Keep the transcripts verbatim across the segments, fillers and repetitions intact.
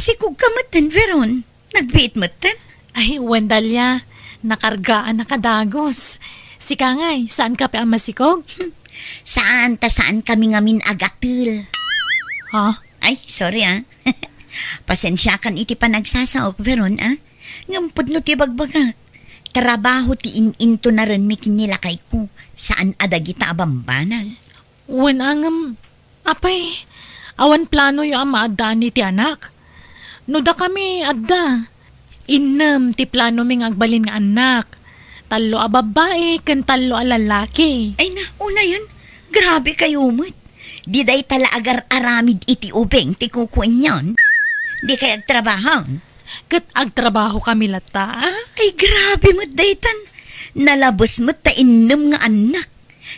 Sikog ka metten, Veron. Nagbiit metten? Ay, wen, Dalia. Nakargaan a kadagos. Sika ngay, saan ka pay a masikog? Saan ta saan kami ngamin agatel. Ha? Ay, sorry, ah. Pasensiakan iti panagsasaok, Veron, ah. Ngem pudno ti bagbagak. Trabaho ti in-intunarenmi ken ni lakayko, saan a dagita a bambanag. Wen, ngem, apay, awan planoyo a maaddaan iti anak? No dakami, adda. Innem ti planomi nga agbalin nga annak. Tallo a babbai ken tallo a lalaki. Ay na, unayen, grabe kayo met. Di dayta la agar-aramid iti ubing ti kukuenyon. Di kay agtrabaho. Ket agtrabaho kami latta, ah? Ay, grabe met daytan. Nalabes met ta innem nga annak.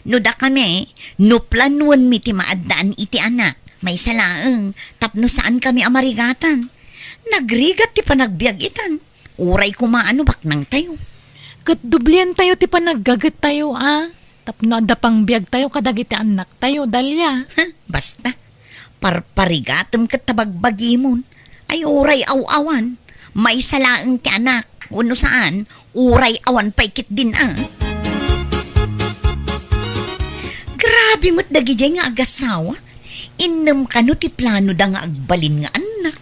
No dakami, no planoenmi ti maaddaan iti anak, maysa laeng, tapno saan kami a marigatan. Nagrigat ti panagbiag itan. Uray koma a no baknangtayo. Ket doblientayo ti panaggagettayo, a? Tapno adda pangbiagtayo kadagiti annaktayo, Dalia. Ha, basta. Parparigatem ket ta bagbagimon. Ay, uray aw-awan. Maysa laeng ti anak. Wenno saan, uray awan pay ketdin a. Grabe met dagidiay nga agasawa. Innem kano ti planoda nga agbalin nga annak.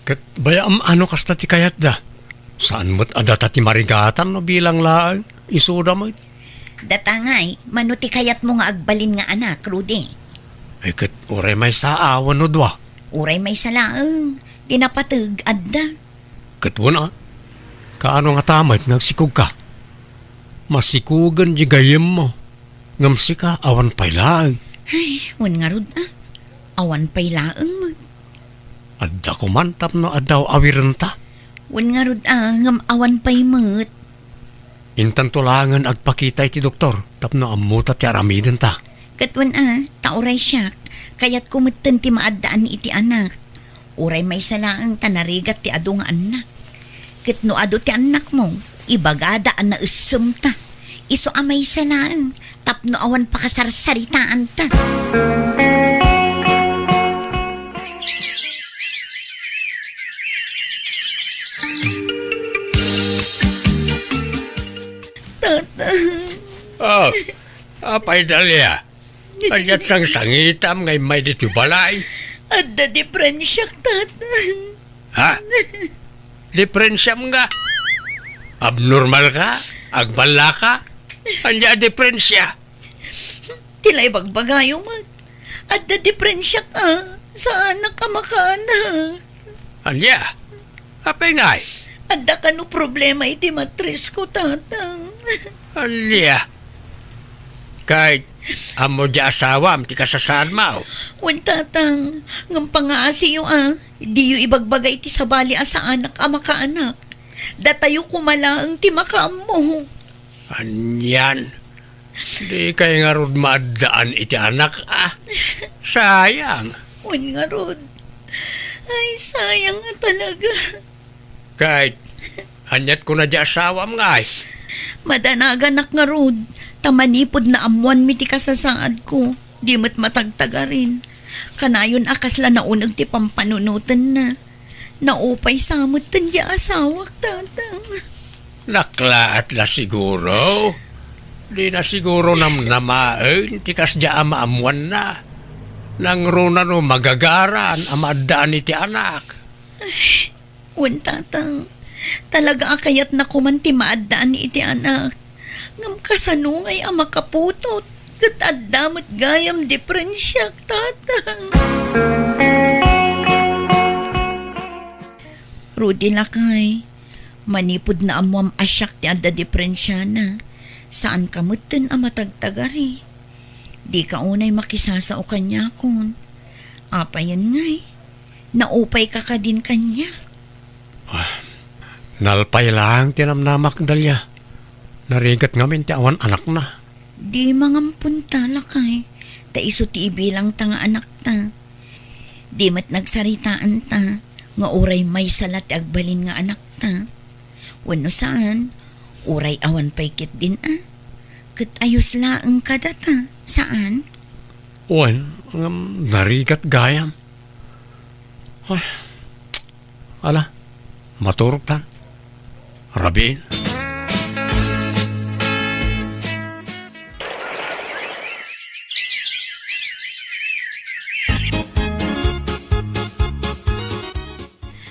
Ket bayam a no kasta ti kayatda. Saan met a data ti marigatan no bilang laeng, isuda met. Data ngay, mano ti kayatmo nga agbalin nga anak, Rudy? Ay, ket uray maysa a wenno dua. Uray maysa laeng, ti napateg, adda. Ket wen a, kaano ngata met nga agsikogka? Masikogen di gayyemmo, ngem sika awan pay laeng. Ay, wen ngarud a, awan pay laeng met. Adda koman tapno adda awirenta. Wen ngarud a, ngem awan pay met. Intanto laengen agpakita iti doktor tapno ammota ti aramidenta. Ket wen a, ta uray siak, kayatko metten ti maaddaan iti anak. Uray maysa laeng ta narigat ti adu nga annak. Ket no adu ti annakmo, ibagada a naessemta. Isu a maysa laeng, tapno awan pakasarsaritaanta. Tata. Oh, apay, Dalia? Kaniat sangsangitam nga immay ditoy balay? Adda diferensiak, Tata. Ha? Diferensiam nga? Abnormal ka? Agballa ka? Ania a diferensia? Ti la ibagbagayo met. Adda diferensiak a, saanak a makaanak. Ania? Apay ngay? Adda kano problema iti matrisko, Tatang. Ania? Kay, ammo di asawam ti kasasaadmo? Wen, Tatang, ngem pangaasiyo a, diyo ibagbaga iti sabali a saanak a makaanak. Datayo koma laeng ti makaammo. Anian? Dikay ngarud maaddaan iti anak, a? Sayang. Wen ngarud. Ay, sayang a talaga. Kay, aniat kuna di asawam ngay? Madanaganak ngarud, ta manipud naammoanmi ti kasasaadko, di met matagtagarin. Kanayon a kasla nauneg ti pampanunotenna. Naupay sa metten di asawak, Tatang. Naklaat la siguro. Di na siguro namnamaen ti kasdiay a maammoanna. Nangruna no magagaran a maaddaan iti anak. Wen, Tatang. Talaga a kayatna koman ti maaddaan iti anak. Ngem kasano ngay a makaputot? Ket adda met gayam diferensiak, Tatang. Rudy, lakay, manipud naammoam a siak ti adda diferensiana, saanka metten a matagtagari. Dika unay makisasao kaniakon. Apayen ngay? Naupayka kadin kaniak? Ah, nalpay laeng ti namnamak, Dalia. Narigat ngamin ti awan anakna. Di mangampunta, lakay, ta isu ti ibilangta nga anakta. Di met nagsaritaanta nga uray maysa la ti agbalin nga anakta. Wenno saan, uray awan pay ketdin a. Ket ayos laeng kadata, saan? Wen, ngem narigat gayam. Ay, Ala, maturogtan. Rabiin.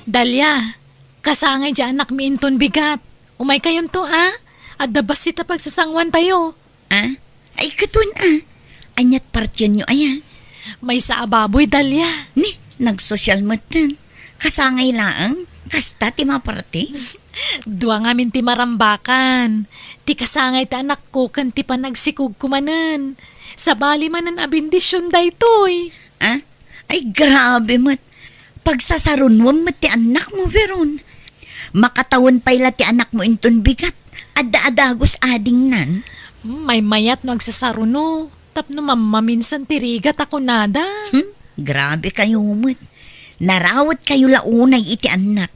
Dalia, kasangay diay anakmi inton bigat. Umaykayonto, a? Adda bassit a pagsasangoantayo. A? Ay, katon, a. Ania't partienyo aya? Maysa a baboy, Dalia. Ni, nagsosyal metten. Kasangay laeng, kasta ti maparte? Dua ngamin ti marambakan. Ti kasangay ti anakko ken ti panagsikogko manen. Sabali manen a bendision daytoy. A? Ay, grabe met. Pagsasarunoem met ti annakmo, Veron. Makatawen pay la ti anakmo inton bigat. Adda a dagus adingnan. Hmm, maymayat no agsasaruno. Tapno mammaminsan ti rigat a kunada. Hmm? Grabe kayo met. Narawet kayo la unay iti annak.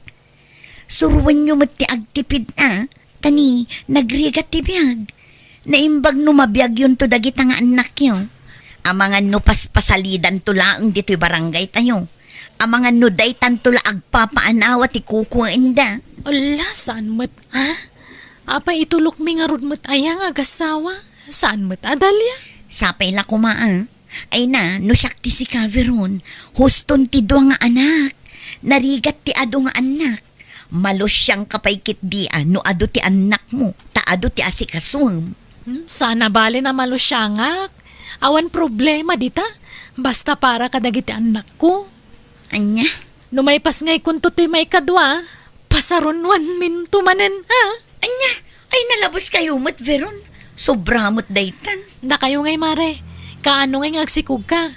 Suroenyo met ti agtipid a, ta ni nagrigat ti biag. Naimbag no mabiagyonto dagita nga annakyo. Amangan no paspasalidanto laeng ditoy barangaytayo. Amangan no daytanto la agpapaanawa ti kukuenda. Ala, saan met, a? Apay itulokmi ngarud met aya nga agassawa? Saan met a, Dalia? Sapay la koma, a. Ay na, no siak ti sika, Veron, huston ti dua nga anak. Narigat ti adu nga annak. Malusiangka pay ketdi a no adu ti annakmo, ta adu ti asikasuem. Hmm, saan a bale a malusiangak. Awan problema dita. Basta para kadagiti annakko. Ania? No maipasngaykonto toy maikadua, pasarunoanminto manen, a? Ania? Ay, nalabos kayo met, Veron. Sobra met daytan. Dakayo ngay, mare. Kaano ngay nga agsikogka?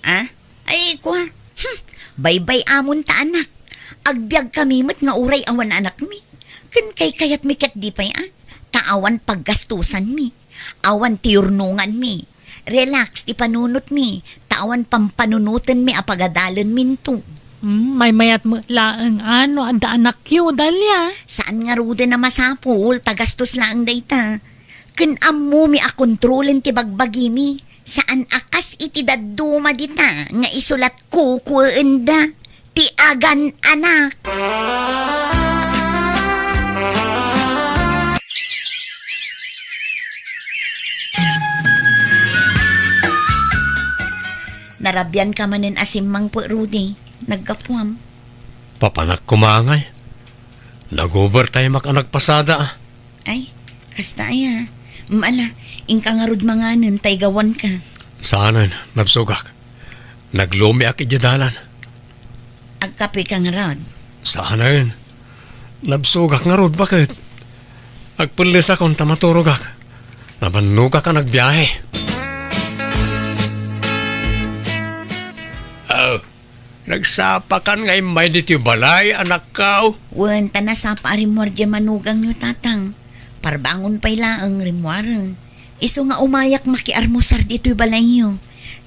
A? Ay, kua. Hmm. Baybay-amon ta, anak. Agbiag kami met nga uray awan anakmi. Ken kaykayatmi ketdi pay, a? Ta awan paggastusanmi. Awan ti yurnonganmi. Relax ti panunotmi, ta awan pampanunotenmi a pagadalenminto. Hmm, maymayat met laeng a no adda anakyo, Dalia. Saan ngaruden a masapul, ta gastos laeng dayta. Ken ammomi a kontrolen ti bagbagimi, saan a kas iti dadduma dita nga isu la ti kukuenda. Ti agan-anak. Narabianka manen a simmangpet, Rudy. Naggapuam. Papanak koma ngay. Nag-overtime-ak a nagpasada, a. Ay, kasta aya. Mm, ala, inka ngarud manganen, ta igawanka. Saanen, nabsogak. Naglumiak idiay dalan. Agkapeka ngarud? Saanen. Nabsogak ngarud, baket. Agpellesakon ta maturogak. Namannogak a nagbiahe. Oh, nagsapakan nga immay ditoy balay, anakko? Wen, ta nasapa a rimmuar diay manugangyo, tatang. Parbangon pay laeng rimmuaren. Isu nga umayak makiarmusar ditoy balayyo.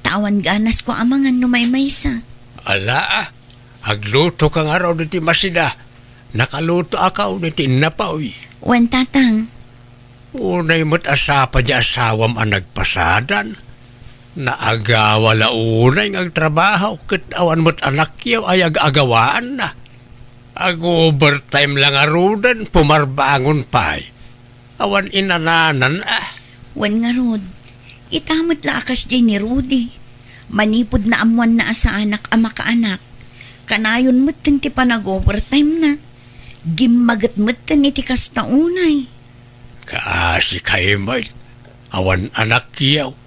Ta awan ganasko a mangan no maymaysa. Ala, a. Aglutoka ngarud iti masida. Nakalutoak iti innapaw. Wen, tatang. Unay met a sapa diay asawam a nagpasadan. Naagawa la unay nga agtrabaho ket awan met anakyo a ag-agawaanna. Ag-overtime la ngaruden, pumarbangon pay. Awan inananan, a. Wen ngarud, ita met la a kasdiay ni Rudy. Manipud naammoanna a saanak a makaanak, kanayon metten ti panag-overtime-na. Gimmaget metten iti kasta unay. Kaasi kay met, awan anakyo.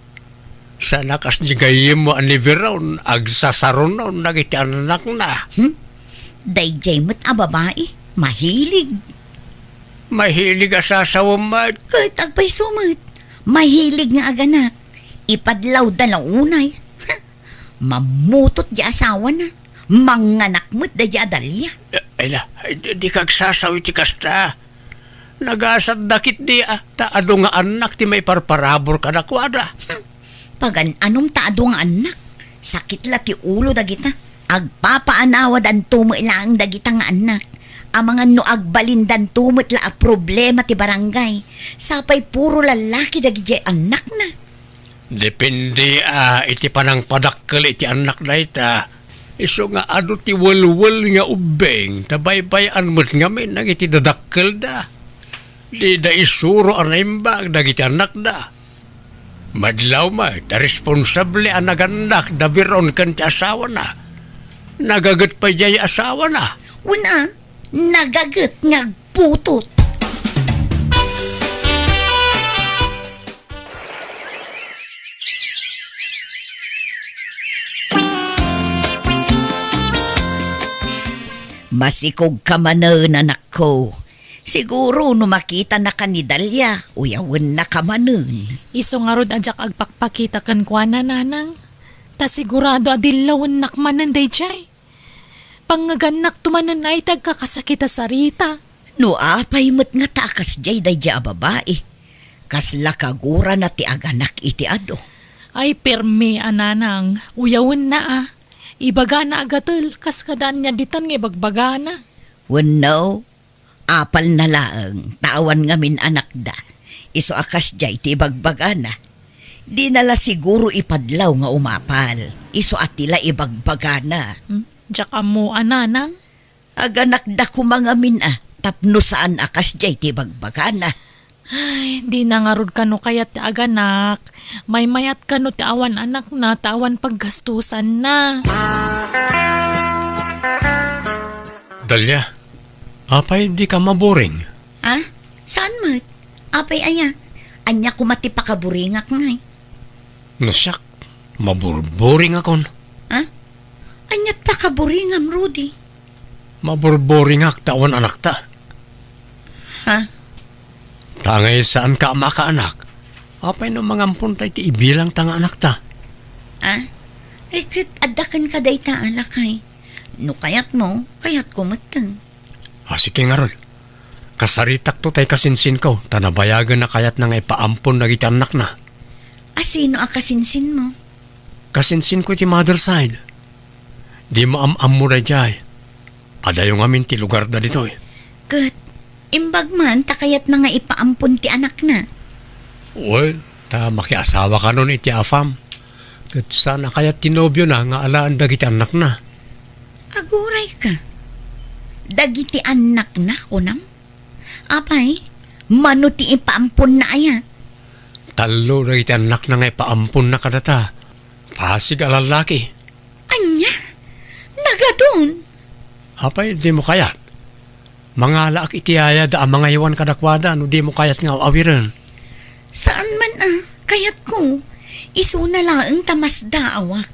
Saan a kas di gayyemmo a ni Veron, agsasarunon dagiti annakna. Hmm? Daydiay met a babai, mahilig. Mahilig a sasawem met. Ket agpayso met, mahilig nga aganak. Ipadlawda la unay. Ha? Mammutot di asawana. Manganak met daydiay a Dalia. Ay la, ay, di, di kagsasaw iti kasta. Nagasatda ketdi a, ta adu nga annak ti maiparparabur kadakuada. Hmm. Pagan-anom ta adu nga annak. Sakit la ti ulo dagita. Agpapaanawadanto met laeng dagita nga annak. Amangan no agbalindanto met la a problema ti barangay. Sapay puro lallaki dagidiay annakna. Depende a iti panangpadakkel iti annak dayta. Isu nga adu ti welwel nga ubbing, ta baybay-an met ngamin dagiti dadakkelda. Dida isuro a naimbag dagiti annakda. Madlaw met a responsable a nagannak da Veron ken ti asawana. Nagaget pay diay asawana. Wen a, nagaget nga agputot. Masikog ka manen, anakko. Siguro no makitanaka ni Dalia, uyawenna ka manen. Isu ngarud a diak agpakpakita kenkuana, nanang. Ta sigurado a dillawennak manen daydiay. Pangngegannakto manen ay ti agkakasakit a sarita. No apay met ngata a kasdiay daydiay a babai, kasla kagurana ti aganak iti adu. Ay, permi a, nanang, uyawenna a. Ibagana a gatel, kas kada ania ditan nga ibagbagana. Wenno, apalna laeng ta awan ngamin anakda. Isu a kasdiay ti ibagbagana. Dina la siguro ipadlaw nga umapal. Isu a ti la ibagbagana. Hmm? Diak ammo a, nanang. Aganakda koma ngamin a, tapno saan a kasdiay ti ibagbagana. Ay, dina ngarud kano kayat ti aganak. Maymayat kano ti awan anakna ta awan paggastusanna. Dalia, apay dika maburing? Ah? Saan met? Apay aya? Ania koma ti pakaburingak ngay? No siak, maburburingakon. Ha? Aniat pakaburingam, Rudy? Maburburingak ta awan anakta. Ha? Ta ngay saanka a makaanak, apay no mangamponta iti ibilangta nga anakta? Ha? Ay, ket adda kenka dayta a lakay. No kayatmo, kayatko metten. A, sige ngarud. Kasaritakto tay kasinsinko, ta nabayagen a kayatna nga ipaampon dagiti annakna. A, sino a kasinsinmo? Kasinsinko iti mother side. Dimo am-ammo daydiay. Adayo ngamin ti lugarda ditoy. Ket, imbag man ta kayatna nga ipaampon ti anakna? Well, ta makiasawa kanon iti afam. Ket saan a kayat ti nobiona nga alaen dagiti annakna. Agurayka. Dagiti annakna, kunam? Apay, mano ti ipaamponna aya? Tallo dagiti annakna nga ipaamponna kadata. Pasig a lallaki. Ania? Nagadun? Apay, dimo kayat? Mangalaak iti ayada a mangaywan kadakuada no dimo kayat nga aw-awiren. Saan man a, kayatko. Isuna laeng ta masdaawak.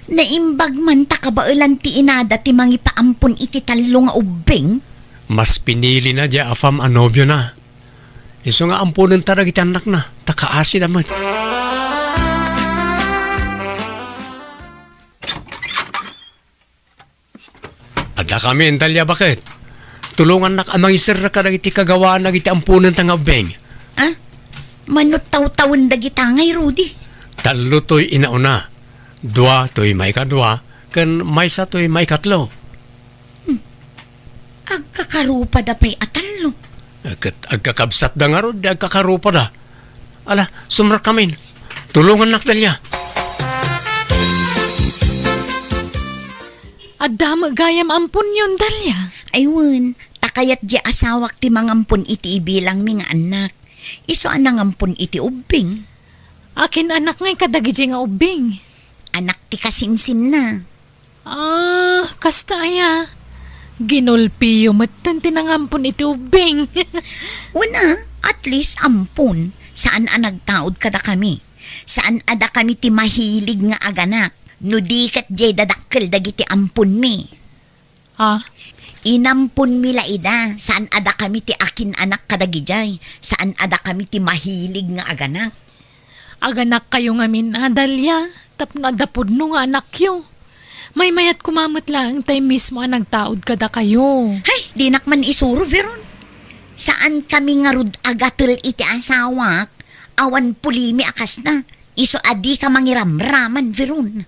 Naimbag man ta kabaelan ti inada ti mangipaampon iti tallo nga ubbing. Mas pinilina diay afam a nobiona. Isu nga amponenta dagiti annakna, ta kaasida met. Addakamin, Dalia, baket. Tulongannak a mangiserrek kadagiti kagawaan dagiti amponenta nga ubbing. Ah? Mano tawtawen dagita ngay, Rudy? Tallo toy inauna, dua toy maikadua, ken maysa toy maikatlo. Hmm. Agkakarupada pay a tallo. Ket agkakabsatda ngarud, di agkakarupada. Ala, sumrekkamin. Tulongannak, Dalia. Adda met gayam amponyon, Dalia. Ay wen, ta kayat diay asawak ti mangampon iti ibilangmi nga annak. Isu a nangampon iti ubbing. Akin annak ngay kadagidi nga ubbing? Annak ti kasinsinna. Ah, kasta aya. Ginulpiyo metten ti nangampon iti ubbing. Wen a, at least ampon. Saan a nagtaud kadakami. Saan a dakami ti mahilig nga aganak. No di ket diay dadakkel dagiti amponmi. Ah? Inamponmi la ida. Saan a dakami ti akin-anak kadagidiay. Saan a dakami ti mahilig nga aganak. Aganakkayo ngamin a, Dalia, tapno adda pudno nga anakyo. Maymayat koma met laeng tay mismo a nagtaud kadakayo. Hay, dinak man isuro, Veron. Saan kami ngarud a gatel iti asawak, awan pulimi a kasna. Isu a dika mangiramraman, Veron.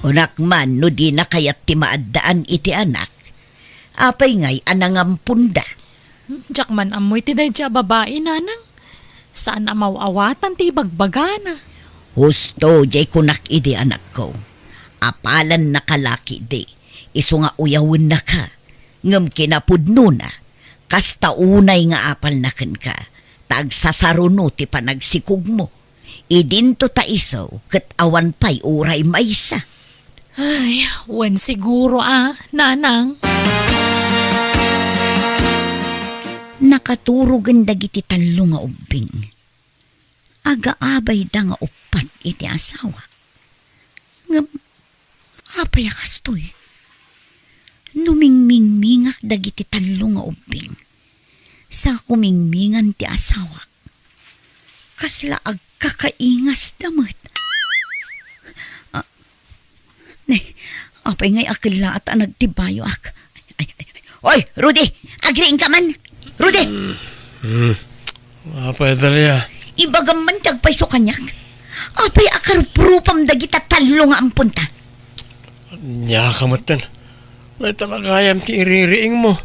Kunak man no dina kayat ti maaddaan iti anak. Apay ngay a nangamponda? Hmm, diak man ammo iti daydiay a babai, nanang. Saan a maw-awatan ti ibagbagana. Husto diay kunak idi, anakko. Apalannaka la ketdi, isu nga uyawennaka, ngem kinapudnona, kasta unay nga apalna kenka, ta agsasaruno ti panagsikogmo. Idinto ta isu ket awan pay uray maysa. Ay, wen siguro a, nanang. Nakaturogen dagiti tallo nga ubbing. Agaabayda nga uppat iti asawa. Ngem, apay a kastoy? No mingmingmingak dagiti tallo nga ubbing, sa kumingmingan ti asawak, kasla agkakaingasda met. Ah, ne, apay ngay a kellaat a nagtibayoak? Ay, ay, ay. Oy, Rudy! Agriingka man! Rudy! Hmm. Apay, Dalia? Ibagam man ti agpayso kaniak. Apay a karuprupam dagita tallo nga amponta? Ania ka metten. Dayta la gayam ti iririingmo.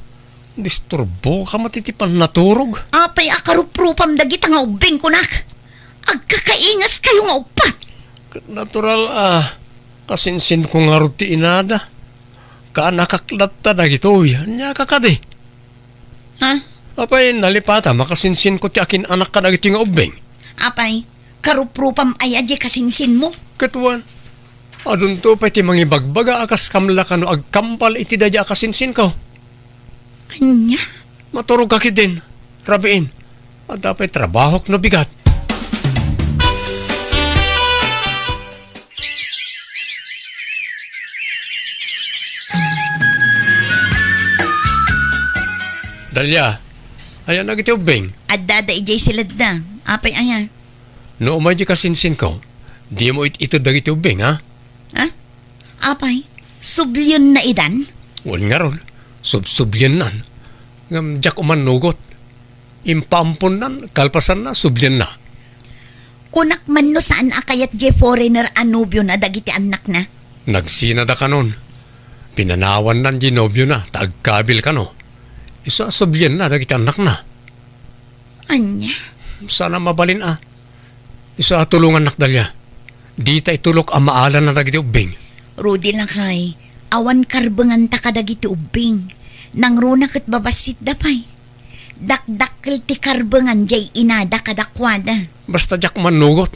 Disturboka met iti pannaturog. Apay a karuprupam dagita nga ubbing kunak? Agkakaingaskayo nga uppat. Ket natural a kasinsinko ngarud ti inada. Kaanakak latta dagitoy. Ania ka kadi? Ha? Apay, nalipatam a kasinsinko ti akin-anak kadagitoy nga ubbing? Apay, karuprupam aya diay kasinsinmo? Ket wen, adunto pay ti mangibagbaga a kas kamla kano agkambal iti daydiay a kasinsinko. Ania? Maturogka ketdin, rabiin. Adda pay trabahok no bigat. Dalia, ayan dagiti ubbing? Adda, adda idiay siledda. Apay aya? No umay di kasinsinko, dimo it-ited dagiti ubbing, ha? Ha? Apay, sublienna idan? Wen ngarud, subsubliennan. Ngem diak umannugot. Impaamponnan, kalpasanna, sublienna. Kunak man no saan a kayat diay foreigner a nobiona dagiti annakna? Nagsinada kanon. Pinanawannan diay nobiona ta agkabil kano. Isu a sublienna dagiti annakna. Ania? Saan a mabalin a. Isu a tulongannak, Dalia. Dita itulok a maala na dagiti ubbing. Rudy lakay, awan karbenganta kadagiti ubbing. Nangruna ket babassitda pay. Dakdakkel ti karbengan diay inada kadakuada. Basta diak mannugot.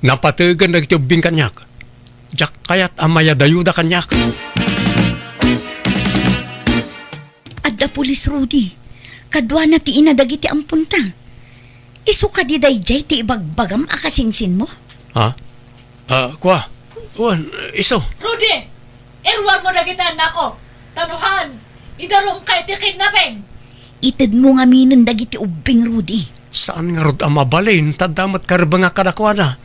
Napategen dagiti ubbing kaniak. Diak kayat a mayadayoda kaniak. Adda pulis, Rudy. Kaduana ti ina dagiti amponta. Isu kadi daydiay ti ibagbagam a kasinsinmo? Ha? Ah, kua? Wen, isu. Rudy! Iruarmo dagiti annakko. Ta no saan, idarumka iti kidnapping. Itedmo ngaminen dagiti ubbing, Rudy. Saan ngarud a mabalin, ta adda met karbengak kadakuada.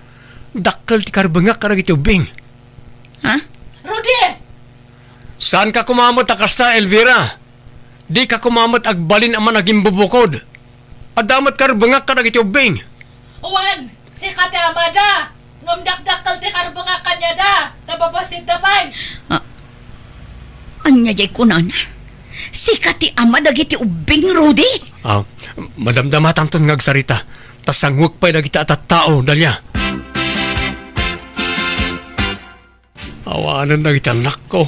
Dakkel ti karbengak kadagiti ubbing. Ha? Rudy! Saanka koma met a kasta, Elvira. Dika koma met agbalin a managimbubukod. Adda met karbengak kadagiti ubbing. Wen, sika ti amada. Ngem dakdakkel ti karbengak kaniada. Nababassitda pay. Ah, ania diay kunana? Sika ti ama dagiti ubbing, Rudy? Ah, madamdamatanton nga agsarita. Ta sanguek pay dagiti a tattao, Dalia. Awanen dagiti annakko.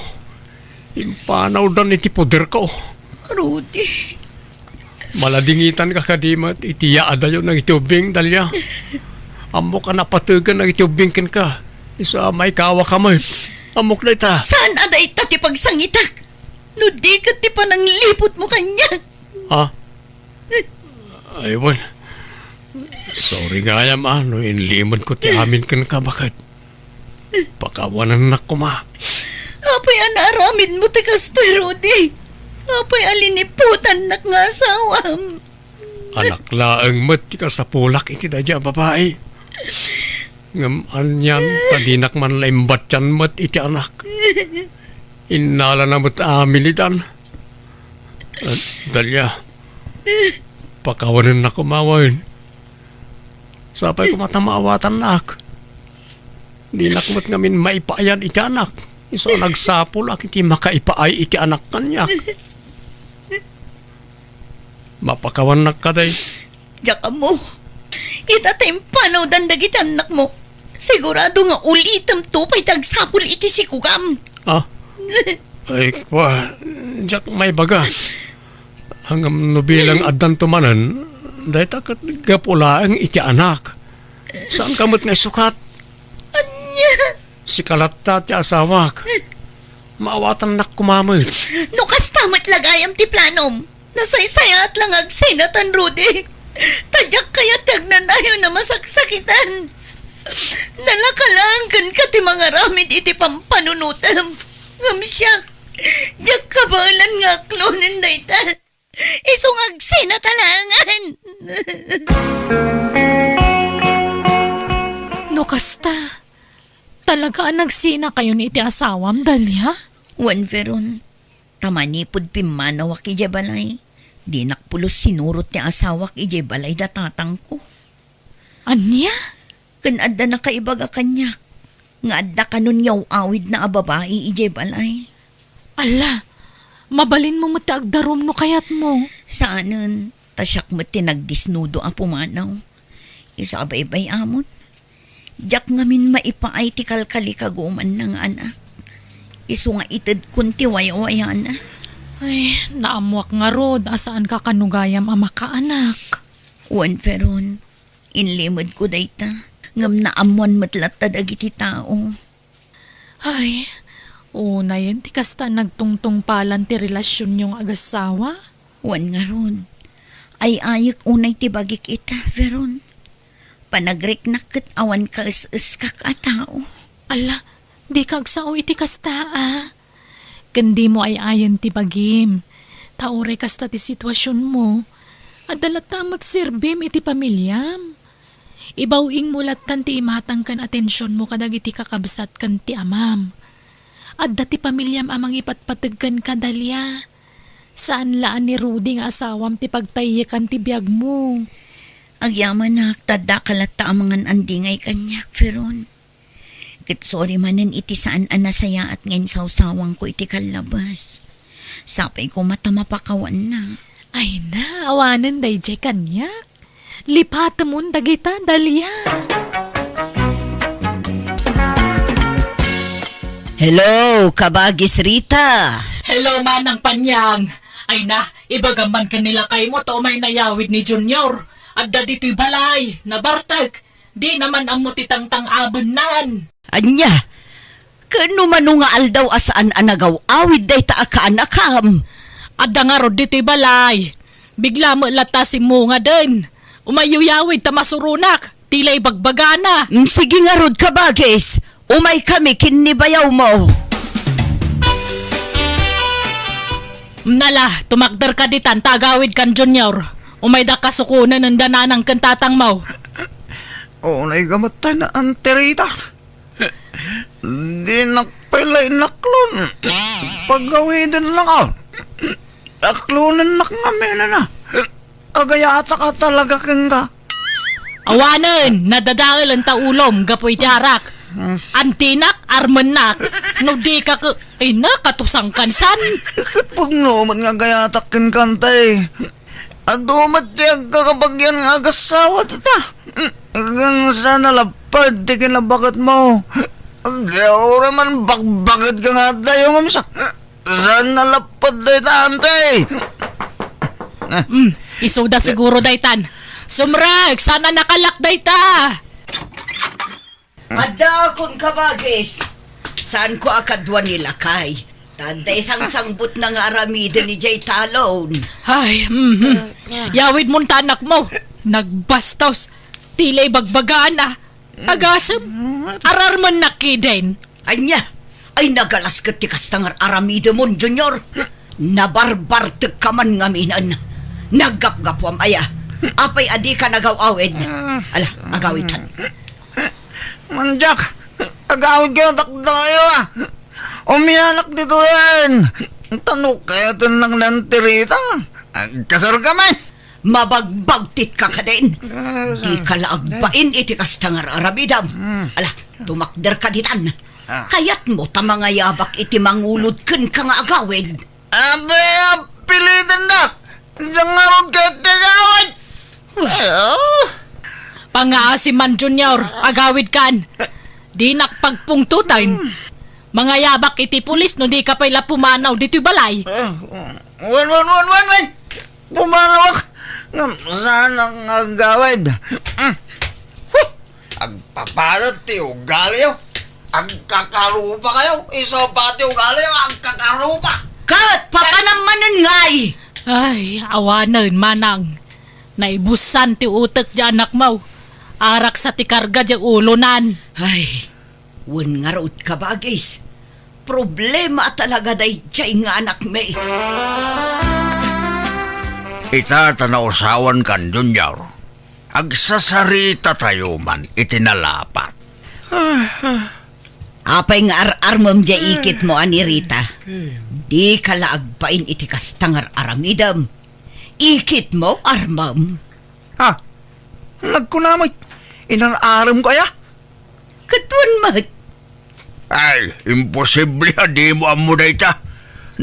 Impanawdan iti poderko. Rudy. Maladingitanka kadi met iti yaadayo dagiti ubbing, Dalia. Ammok a napategen dagiti ubbing kenka. Isu a maikawaka met. Ammok dayta. Saan a dayta ti pagsangitak? No di ket ti panangliputmo kaniak. Ha? Ay, wen. Sorry gayam, a, no inlimedko ti amin kenka, baket. Pakawanennak koma. Apay a naaramidmo ti kastoy, Rudy? Apay a liniputannak nga asawam? Anak laeng met ti kasapulak iti daydiay a babai. Ngem anian ta dinak man la imbattian met iti anak. Innalana met amin itan. Ah, Dalia, pakawanennak koma wen. Sapay koma ta maawatannak. Dinak met ngamin maipaayad iti anak. Isu a nagsapulak iti makaipaay iti anak kaniak. Mapakawannak kadi? Diak ammo. Ita ta impanawdan dagiti annakmo. Sigurado nga ulitemto pay ti agsapul iti sikogam. Ah? Ay, kua, diak maibaga. Ngem no bilang addanto manen, dayta ket gapu laeng iti anak. Saanka met nga isukat? Ania? Sika latta ti asawak. Maawatannak koma met. No kasta met la gayam ti planom, nasaysayaat la nga agsinatan, Rudy. Ta diak kayat ti agnanayon a masaksakitan. Nalaka laeng kenka ti mangaramid iti pampanunotem. Ngem siak, diak kabaelan nga aklonen dayta. Isu nga agsinata laengen. No kasta, talaga a nagsinakayon iti asawam, Dalia? Wen, Veron, ta manipud pimmanawak idiay balay, dinak pulos sinurot ti asawak idiay balay da tatangko. Ania? Ken adda nakaibaga kaniak nga adda kanon yaw-awidna a babai idiay balay. Alla, mabalinmo met ti agdarum no kayatmo. Saanen, ta siak met ti nagdisnudo a pumanaw. Isu a baybay-amon, diak ngamin maipaay ti kalkalikagumanna nga anak. Isu nga itedkon ti wayawayana. Ay, naammoak ngarud a saanka kano gayam a makaanak. Wen, Veron, inlimedko dayta, ngem naammoan met latta dagiti tao. Ay, unayen ti kasta nagtungtungpalan ti relasionyo nga agassawa? Wen ngarud, ay-ayek unay ti bagik ita, Veron. Panagriknak ket awan kaes-eskak a tao. Alla, dika agsao iti kasta, a. Ken dimo ay-ayen ti bagim. Ta uray kasta ti situasionmo, adda latta met serbim iti pamiliam. Ibaw-ingmo lattan ti imatang ken atensionmo kadagiti kakabsat ken ti amam. Adda ti pamiliam a mangipatpateg kenka, Dalia. Saan la a ni Rudy nga asawam ti pagtayyekan ti biagmo. Agyamanak, ta addaka latta a mangan-andingay kaniak, Veron. Ket sorry manen iti saan a nasayaat nga insawsawangko iti kallabas. Sapay koma ta mapakawannak. Ay na, awanen daydiay kaniak. Lipatemon dagita, Dalia. Hello, Kabagis Rita. Hello, Manang Panyang. Ay na, ibagam man ken ni lakaymo ta umay nayawid ni Junior. Adda ditoy balay, nabartek. Dina man ammo ti tangtang-abennan. Ania? Ken no mano nga aldaw a saan a nagaw-awid dayta a kaanakam? Adda ngarud ditoy balay. Bigla met latta simmungaden. Umayyo yawid ta masuronak. Ti la ibagbagana. Mm, sige ngarud, Kabagis. Umaykami ken ni bayawmo. Nala, tumakderka ditan ta agawidkan, Junior. Umayda kasukonen enda nanang ken tatangmo. Unay gamet ta na, Auntie Rita. Dinak pay la inaklon. Pagawiden lang, ah. Aklonennak ngamin, ana. Agayatak a talaga kenka. Awanen, nadadaelen ta ulom gapu iti arak. Hmm. Antinak, armennak. No dika ke-, ay na, katusang kansan. Ket pudno met nga agayatak kenka, Auntie. Adu met ti agkakabagian nga agassawa dita. Ken saan a lapad ti kinabaketmo. Di uray man bakbaketka nga adda, ngem sa-, saan a lapad dayta, Auntie. Mm, isuda siguro daytan. Sumrek, saan a nakalak dayta? Addaakon, Kabagis. Saanko a kadua ni lakay. Ta adda isangsangbutna nga aramiden idiay talon. Ay, mhm. Yawidmon ta anakmo. Nagbastos. Ti la ibagbagana. Agasem. Ararmennak kiden. Ania? Ay, nagalas ket ti kasta nga aramidemon, Junior. Nabarbartekka man ngaminen. Naggapgapuam aya. Apay a dika nagaw-awid? Ala, agawidtan. Mandiak, agawidkayo dakdakayo, a. Umianak ditoyen. Ta no kayatennak ni Auntie Rita, agkasarkami. Mabagbagtitka kadin. Ah, dika la agbain iti kasta nga aramidem. Hmm. Ala, tumakderka ditan. Ah. Kayatmo ta mangayabak iti mangulod kenka nga agawid. Adi, a, pilidendak. Diak ngarud ket ti agawid. Wah. Ay, ah. Ania, si Man Junior, agawidkan. Dinak pagpungtoten. Mangayabak iti pulis no dika pay la pumanaw ditoy balay. Ah, wen, wen, wen, wen, wen! Pumanawak! Ngem saan nga agawid? Mm. Huh! Agpapadet ti ugalio. Agkakarupa kayo. Isu pay ti ugalio. Agkakarupa. Ket papanam manen ngay? Ay, awanen, manang. Naibusan ti utek ti anakmo. Araksa ti karga ti ulonan. Ay, wen ngarud, kabagis. Problema talaga daydiay nga anakmi. Ita ta nausawankan, Junior. Agsasaritatayo man iti nalapat. Apay nga ar-armem diay ikitmo, Ani Rita? Dika la agbain iti kasta nga ar-aramidem. Ikitmo, armem. Ha? Nagkuna met, inar-aremko aya? Ket wen met. Ay, imposible a dimo ammo dayta.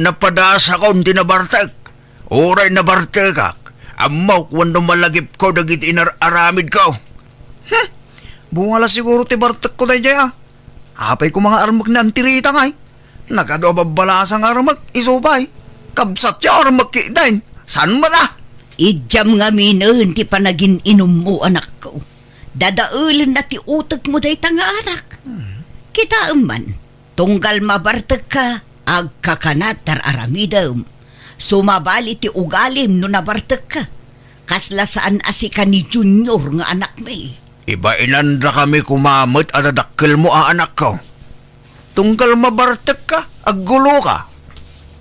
Napadasakon ti nabartek. Uray nabartekak, ammok wenno malagipko dagiti inar-aramidko. Hmm. Bunga la siguro ti bartekko daydiay, a. Apay koma nga armek ni Auntie Rita ngay? Nagadu a babbalasa nga armek, isu pay. Kabsatyo armek ketdin. Saan met a? Idiam ngaminen ti panagin-inummo, anakko. Dadaelenna ti utekmo dayta nga arak. Hmm. Kitaem man, tunggal mabartekka, agkakanat ti ar-aramidem. Sumabali ti ugalim no nabartekka. Kasla saan a sika ni Junior nga anakmi. Ibainandakami koma met a dadakkelmo a anakko. Tunggal mabartekka, agguloka,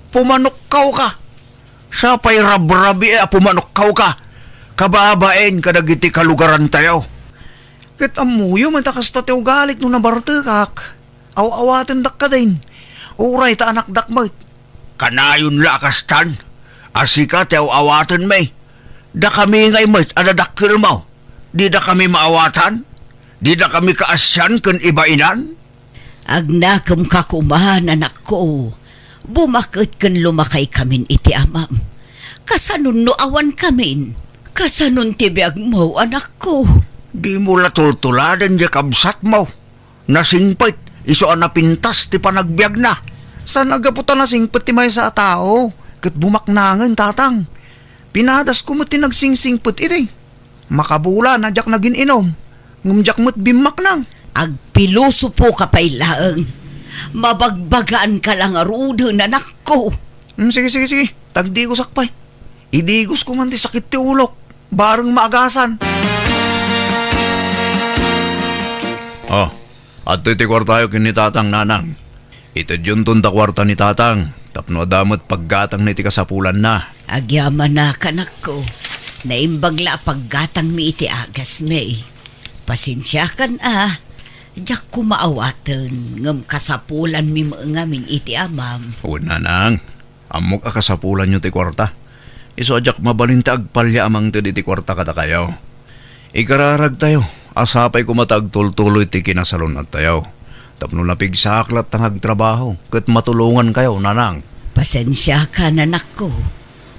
pumanokkawka. Sapay rabrabii a pumanokkawka, kababain kadagiti kalugarantayo. Ket ammoyo met a kasta ti ugalik no nabartekak. Aw-awatendak kadin. Uray ta anakdak met. Kanayon la a kastan, a sika ti aw-awatenmi. Dakami ngay met a dadakkelmo. Didakami maawatan? Didakami kaasian ken ibainan? Agnakemka koma, anakko. Bumaket ken lumakaykamin iti amam. Kasanon no awankamin? Kasanon ti biagmo, anakko? Dimo la tultuladen diay kabsatmo. Nasingpet, isu a napintas ti panagbiagna. Saan a gapu ta nasingpet ti maysa a tao, ket bumaknangen, tatang. Pinadasko met ti nagsingsingpet idi. Makabula a diak nagin-inum, ngem diak met bimmaknang. Agpilosopoka pay laeng. Mabagbagaanka la ngaruden, anakko. Hmm, sige, sige, sige. Tagdigosak pay. Idigosko man ti sakit ti ulok. Bareng maagasan. Oh, adtoy ti kuartayo ken ni Tatang, Nanang. Itedyonton ta kuarta ni Tatang tapno adda met paggatangna iti kasapulanna. Agyamanak, anakko. Naimbag la a paggatangmi iti agasmi. Pasensiakan a, diak koma awaten, ngem kasapulanmi met ngamin iti amam. Wen, Nanang. Ammok a kasapulanyo ti kuarta. Isu a diak mabalin ti agpalya a mangted iti kuarta kadakayo. Ikararagtayo a sapay koma ta agtultuloy ti kinasalun-attayo. Tapno napigsaak latta nga agtrabaho ket matulongankayo, Nanang. Pasensiakan, anakko.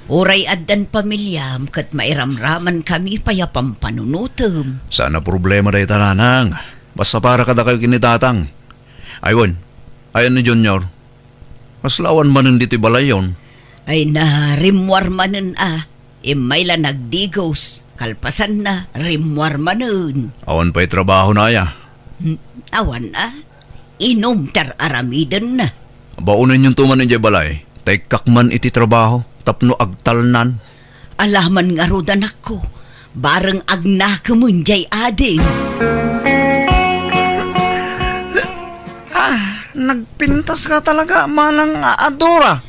Uray addan pamiliam ket mairamramankami pay a pampanunotem. Saan a problema dayta, Nanang. Basta para kadakayo ken ni Tatang. Ay wen, ayan ni Junior. Kasla awan manen ditoy balayyon. Ay na, rimmuar manen a. Immay la nagdigos. Kalpasanna, rimmuar manen. Awan pay trabahona aya? Hmm, awan a. Inum ti ar-aramidenna. Baonanyonto man idiay balay, ta ikkak man iti trabaho tapno agtalnan. Alaman ngarud, anakko, bareng agnakemen diay adim. Ah, nagpintaska talaga, manang a-, adora.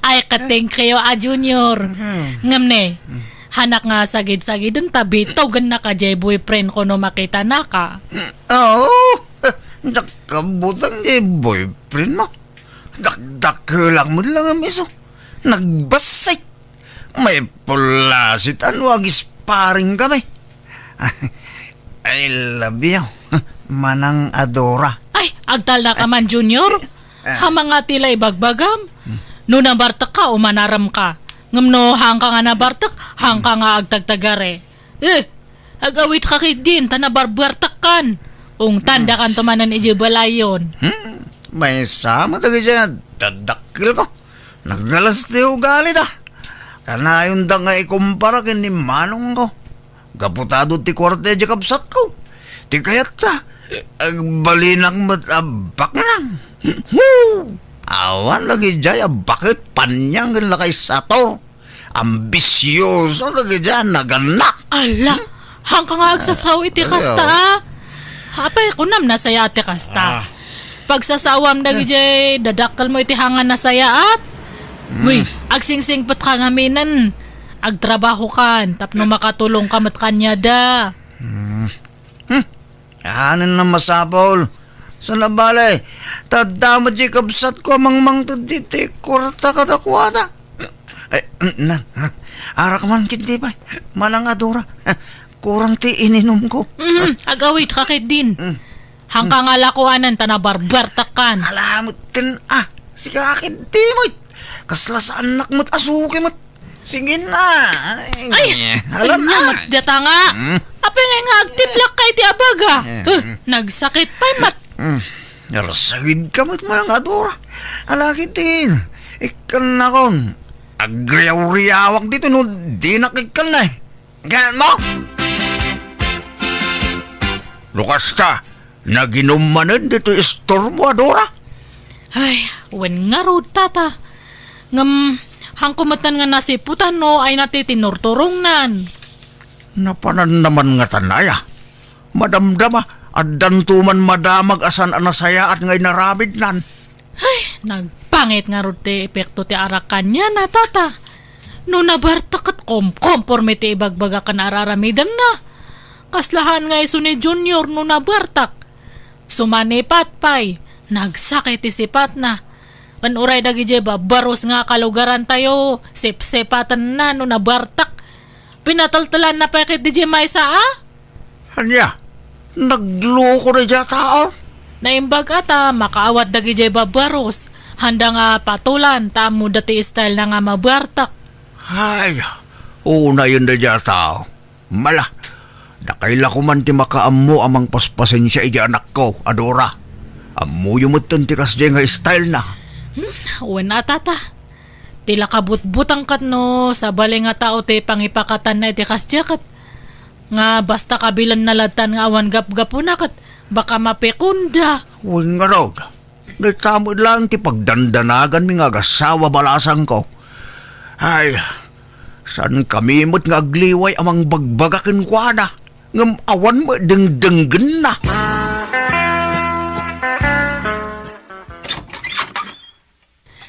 Ay, katingkayo a Junior. Hmm. Ngem ne, hmm, hanak nga sagid-sagiden ta bitugennaka diay boyfriend ko no makitanaka. Oo, diak kabutang diay boyfriend mo. Dakdakelak met la ngem isu. Nagbassit. Maipullasit a no agisparing kami. I love you, manang adora. Ay, agtalnaka man, Junior. Ah. Hamangati la ibagbagam. Hmm. No nabartekka, umanaremka. Ngem no haanka nga nabartek, haanka nga agtagtagare. Eh, Ag-awitka ketdin, ta nabarbartakkan. Ungtandakanto manen idiay balayon. Hmm, maysa met dagiti daddakkelko. Naggalas ti ugalida. Kanayonda nga ikumpara ken ni manongko. Gapu ta adu ti kuarta idiay kabsatko. Ti kayatta, agbalinak met a baknang. Hu! Awan lagi diay a baket, paniang ken lakay sator. Ambisioso lagi diay a nagannak. Ala, hangka nga agsasaw iti kasta, a? Apay, kunam nasayaat ti kasta. Ah. Pagsasawam dagidiay dadakkelmo iti hanga nasayaat. Hmm. Wi, agsingsingpetka ngaminen. Agtrabahokan tapno makatulongka met kaniada. Hmm. Hmm. Anen a masapul. Sana bale, ta adda met diay kabsatko a mangmangted ditoy kuarta kadakuada. Ay, na, arak man ketdi pay. Manang a Dora, kurang ti ininumko. Mm, ag-awitka ketdin. Mm. Hangka nga lakuanan ta nabarbartakkan. Ala met ken, ah, sika ketdi met. Kasla saannak met a suki met. Sige na. Ay, ala na. Ania met data nga. Hmm? Apay ngay nga agtiplak ka iti abaga? Eh, huh, hmm. Nagsakit pay met. Hmm. Arsagidka met, Manang a Dora. Ala ketdin. Ikkannakon. Agriaw-riawak ditoy no dinak ikkanna, eh. Gaan mo? No kasta, naginum manen ditoy istormo a Dora? Ay, wen ngarud, tata. Ngem, hangko metten nga nasiputan no ay nati tinurturongnan. Napanan naman ngatan aya. Madamdama, addanto man madamag a saan a nasayaat nga inaramidnan. Ay, nagpangit ngarud ti epekto ti arak kaniana, tata. No nabartek ket komkomporme ti ibagbaga ken araramidenna. Kasla haan nga isu ni Junior no nabartek. Sumanipat pay, nagsakit ti sipatna. Ken uray dagidiay babbarus nga kalugarantayo, sipsipatenna no nabartek. Pinateltelanna pay ketdi diay maysa a? Ania? Nagloko daydiay a tao? Naimbag a ta makaawat dagidiay babbarus. Handa nga patolan ta ammoda ti style na nga mabartek. Ay, unayen daydiay a tao. Mala, dakay la koman ti makaammo a mangpaspasensia iti anakko a Dora. Ammoyo metten ti kasdiay nga style na. Hmm, wen a, tata. Ti la kabutbutang ket no sabali nga tao ti pangipakatanna iti kasdiay ket nga basta kabilenna lattan nga awan gapgapuna ket baka mapikonda. Wen ngarud, dayta met laeng ti pagdandanaganmi nga agasawa balasangko. Ay, saankami met nga agliway a mangbagbaga kenkuana, ngem awan met dengdenggenna.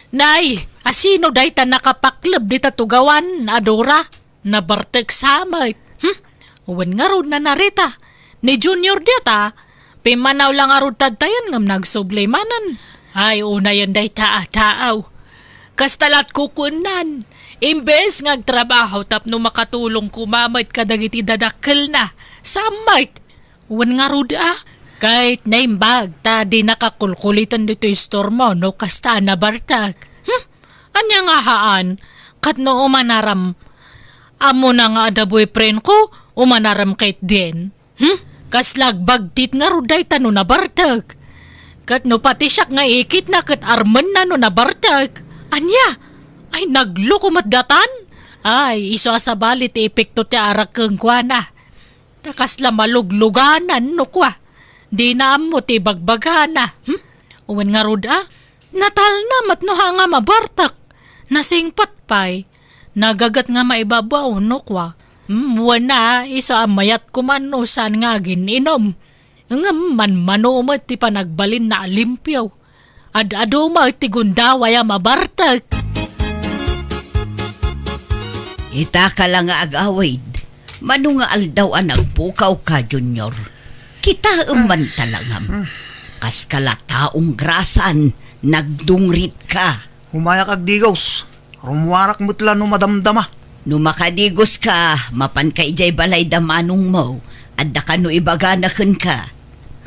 Nay, asino dayta nakapakleb dita tugawan a Dora? Nabartek sa met. Hmm? Wen ngarud, Nanang Rita. Ni Junior dayta, pimmanaw la ngarud tadtayen ngem nagsubli manen. Ay, unayen dayta a tao. Kasta lat kukuennan. Imbes nga agtrabaho tapno makatulong koma met kadagiti dadakkelna. Sa met. Wen ngarud a, ket naimbag ta dinaka kulkuliten ditoy istormo no kasta a nabartek. Hmm? Ania nga haan? Ket no umanaram, ammona nga adda boyfriendko, umanaram ketdin. Hmm? Kasla agbagtit ngarud dayta no nabartek. Ket no pati siak nga ikitna ket armenna no nabartek. Ania? Ay, nagloko met datan? Ay, isu a sabali ti epekto ti arak kenkuana. Ta kasla malugluganan no kua, dina ammo ti ibagbagana. Hmm? Wen ngarud a, natalna met no haan nga mabartek. Nasingpet pay, nagaget nga maibabaw no kua. Hmm, wen a, isu a mayat koman no saan nga agin-inom. Ngem manmano met ti panagbalinna a limpio. Ad-adu met ti gundaway a mabartek. Ita ka la nga agawid, mano nga aldaw a nagpukaw ka, Junior? Kitaem man talangam. Kas ka la taong grasan, nagdungrit ka. Umayak agdigos. Rummuarak met la no madamdama. No makadigos ka, mapan ka idiay balay da manongmo. Adda kano ibagana kenka?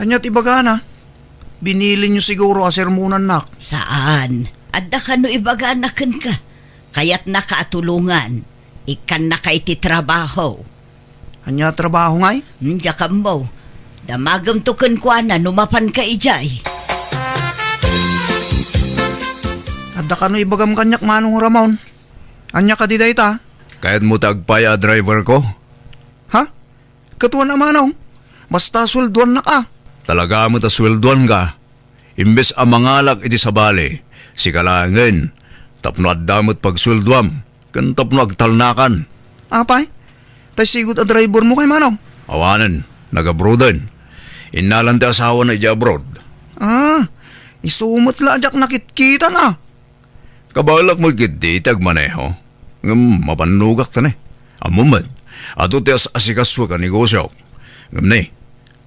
Ania ti ibagana? Binilinyo siguro a sermonannak. Saan. Adda kano ibagana kenka? Kayatnaka a tulongan. Ikkannaka iti trabaho. Ania a trabaho ngay? Hmm, diak ammo. Damagemto kenkuana no mapanka idiay. Adda kano ibagam kaniak, Manong Ramon? Ania kadi dayta? Kayatmo ti agpay a driverko? Ha? Ket wen a, Manong. Basta sueldoannak a. Talaga met a sueldoanka. Imbes a mangalak iti sabali, sika laengen, tapno adda met pagsueldoam, ken tapno agtalnakan. Apay? Tay sigud a drivermo kay, Manong? Awanen, nag-abroaden. Innalan ti asawana idiay abroad. Ah, isu met la a diak nakitkitan a. Kabaelak met ketdi ti agmaneho. Ngem mabannogak ta ne. Ammom met, adu ti as-asikasuek a negosiok. Ngem ne,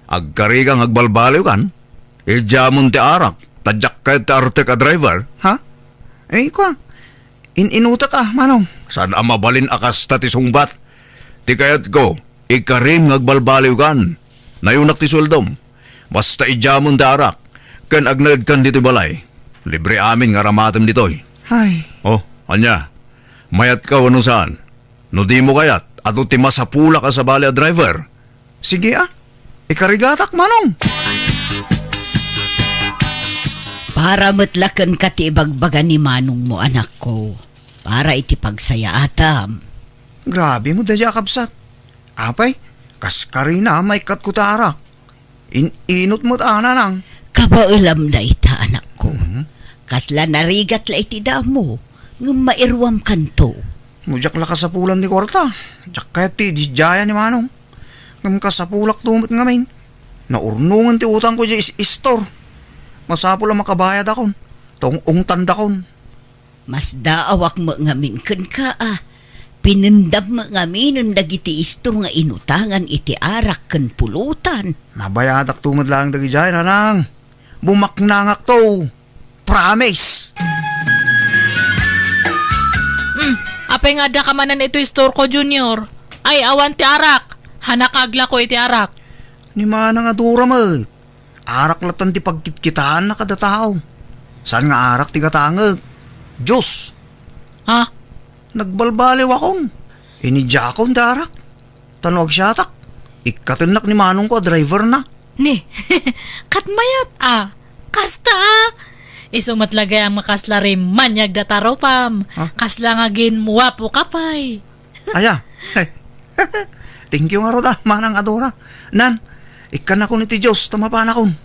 agkarika nga agbalbaliwkan? Idiamon ti arak, ta diak kayat ti artek a driver. Ha? Eh, kua, in-inutek a, Manong. Saan a mabalin a kasta ti sungbat? Ti kayatko, ikarim nga agbalbaliwkan. Nayunak ti sueldom. Basta idiamon ti arak, ken agnaedkan ditoy balay. Libre amin nga aramatem ditoy. Ay. Oh, ania? Mayatka wenno saan? No dimo kayat, adu ti masapulak a sabali a driver. Sige a. Ikarigatak, Manong. Para met la kenka ti ibagbaga ni manongmo, anakko. Para iti pagsayaatam. Grabe mo, daydiay a kabsat. Apay, kas karina, maikkatko ti arak. In-inut met a, Nanang. Kabaelam dayta, anakko. Mhm. Kasla narigat la iti damo, ngem mairuamkanto. No diak la kasapulan ti kuarta, diak kayat ti ididiayan ni Manong. Ngem kasapulakto met ngamin. Naurnongen ti utangko idiay is-, istor. Masapul a makabayadakon. Ta ung-ungtandakon. Masdaawak met ngamin kenka a. Pinendam met ngaminen dagiti istor nga inutangan iti arak ken pulutan. Mabayadakto met laeng dagidiay, Nanang. Bumaknangakto. Promise. Hmm, apay nga addaka manen iti istorko, Junior? Ay, awan ti arak. Hanak aglako iti arak. Ni Manang a Dora met. Arak latta ti pagkitkitaanna kada tao. Saan nga arak ti gatangek? Diyos! Ha? Nagbalbaliwakon. Inidiakon ti arak. Ta no agsiatak, ikkatennak ni manongko a driverna. Ni, ket mayat a. Kasta a. Isu met la gayam nga kasla rimmaniag data rupam. Ha? Kasla nga agin-uapoka pay. Aya. Thank you ngarud a, Manang a Dora. Nan, ikkanakon iti Diyos ta mapanakon.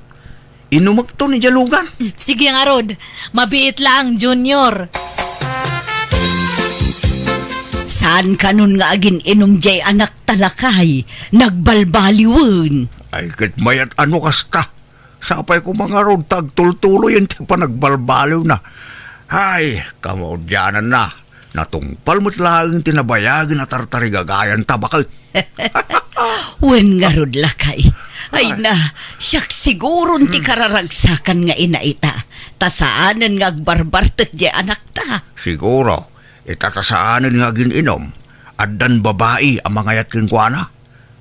Inumekton idiay lugan. Sige ngarud, mabiit laeng, Junior. Saan kanon nga agin-inum diay anakta, lakay? Nagbalbaliwen. Ay, ket mayat a no kasta. Sapay koma ngarud ta agtultuloyen ti panagbalbaliwna. Ay, kamaudiananna. Natungpal met laeng ti nabayagen a tartarigagayan ta baket. Wen ngarud, lakay. Ay na, siak siguron ti kararagsakan nga ina ita. Ta saanen nga agbarbartek diay anakta. Siguro, ita ta saanen nga agin-inum, addan babai a mangayat kenkuana.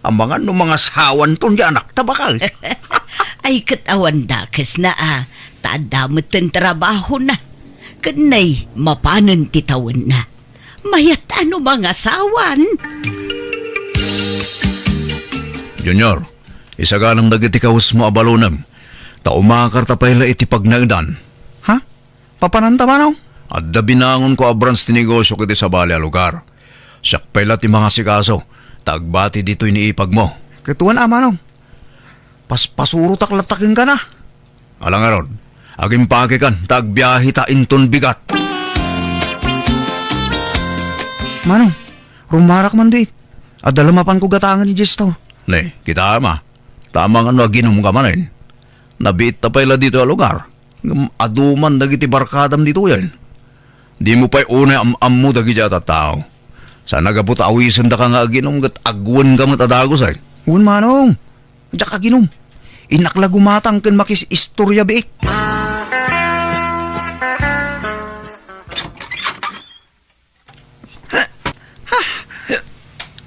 Amangan no mangasawanton diay anakta, baket. Ay, ket awan dakesna a, ta adda metten trabahona. Ken nay, mapanen ti tawenna. Mayat a no mangasawan. Junior, isaganam dagiti kawesmo a balonem, ta umakarta pay la iti pagnaedan. Ha? Papananta, Manong? Adda binangonko a branch ti negosiok iti sabali a lugar. Siak pay la ti mangasikaso, ta agbati ditoy ni ipagmo. Ket wen a, Manong. Paspasurotak latta kenka na. Ala ngarud, agimpakekan, ta agbiaheta inton bigat. Manong, rumarak man dayta. Adda la mapanko gatangen idiay istor. Ne, kitaem a. Ta amangan no aginumka manen. Nabiitta pay la ditoy a lugar. Ngem adu man dagiti barkadam ditoyen. Dimo pay unay am-ammo dagiti a tattao. Saan a gapu ta awisendaka nga aginum ket agwenka met a dagus, ay. Wen, Manong. Diak aginum. Innak la gumatang ken makis-istorya biit.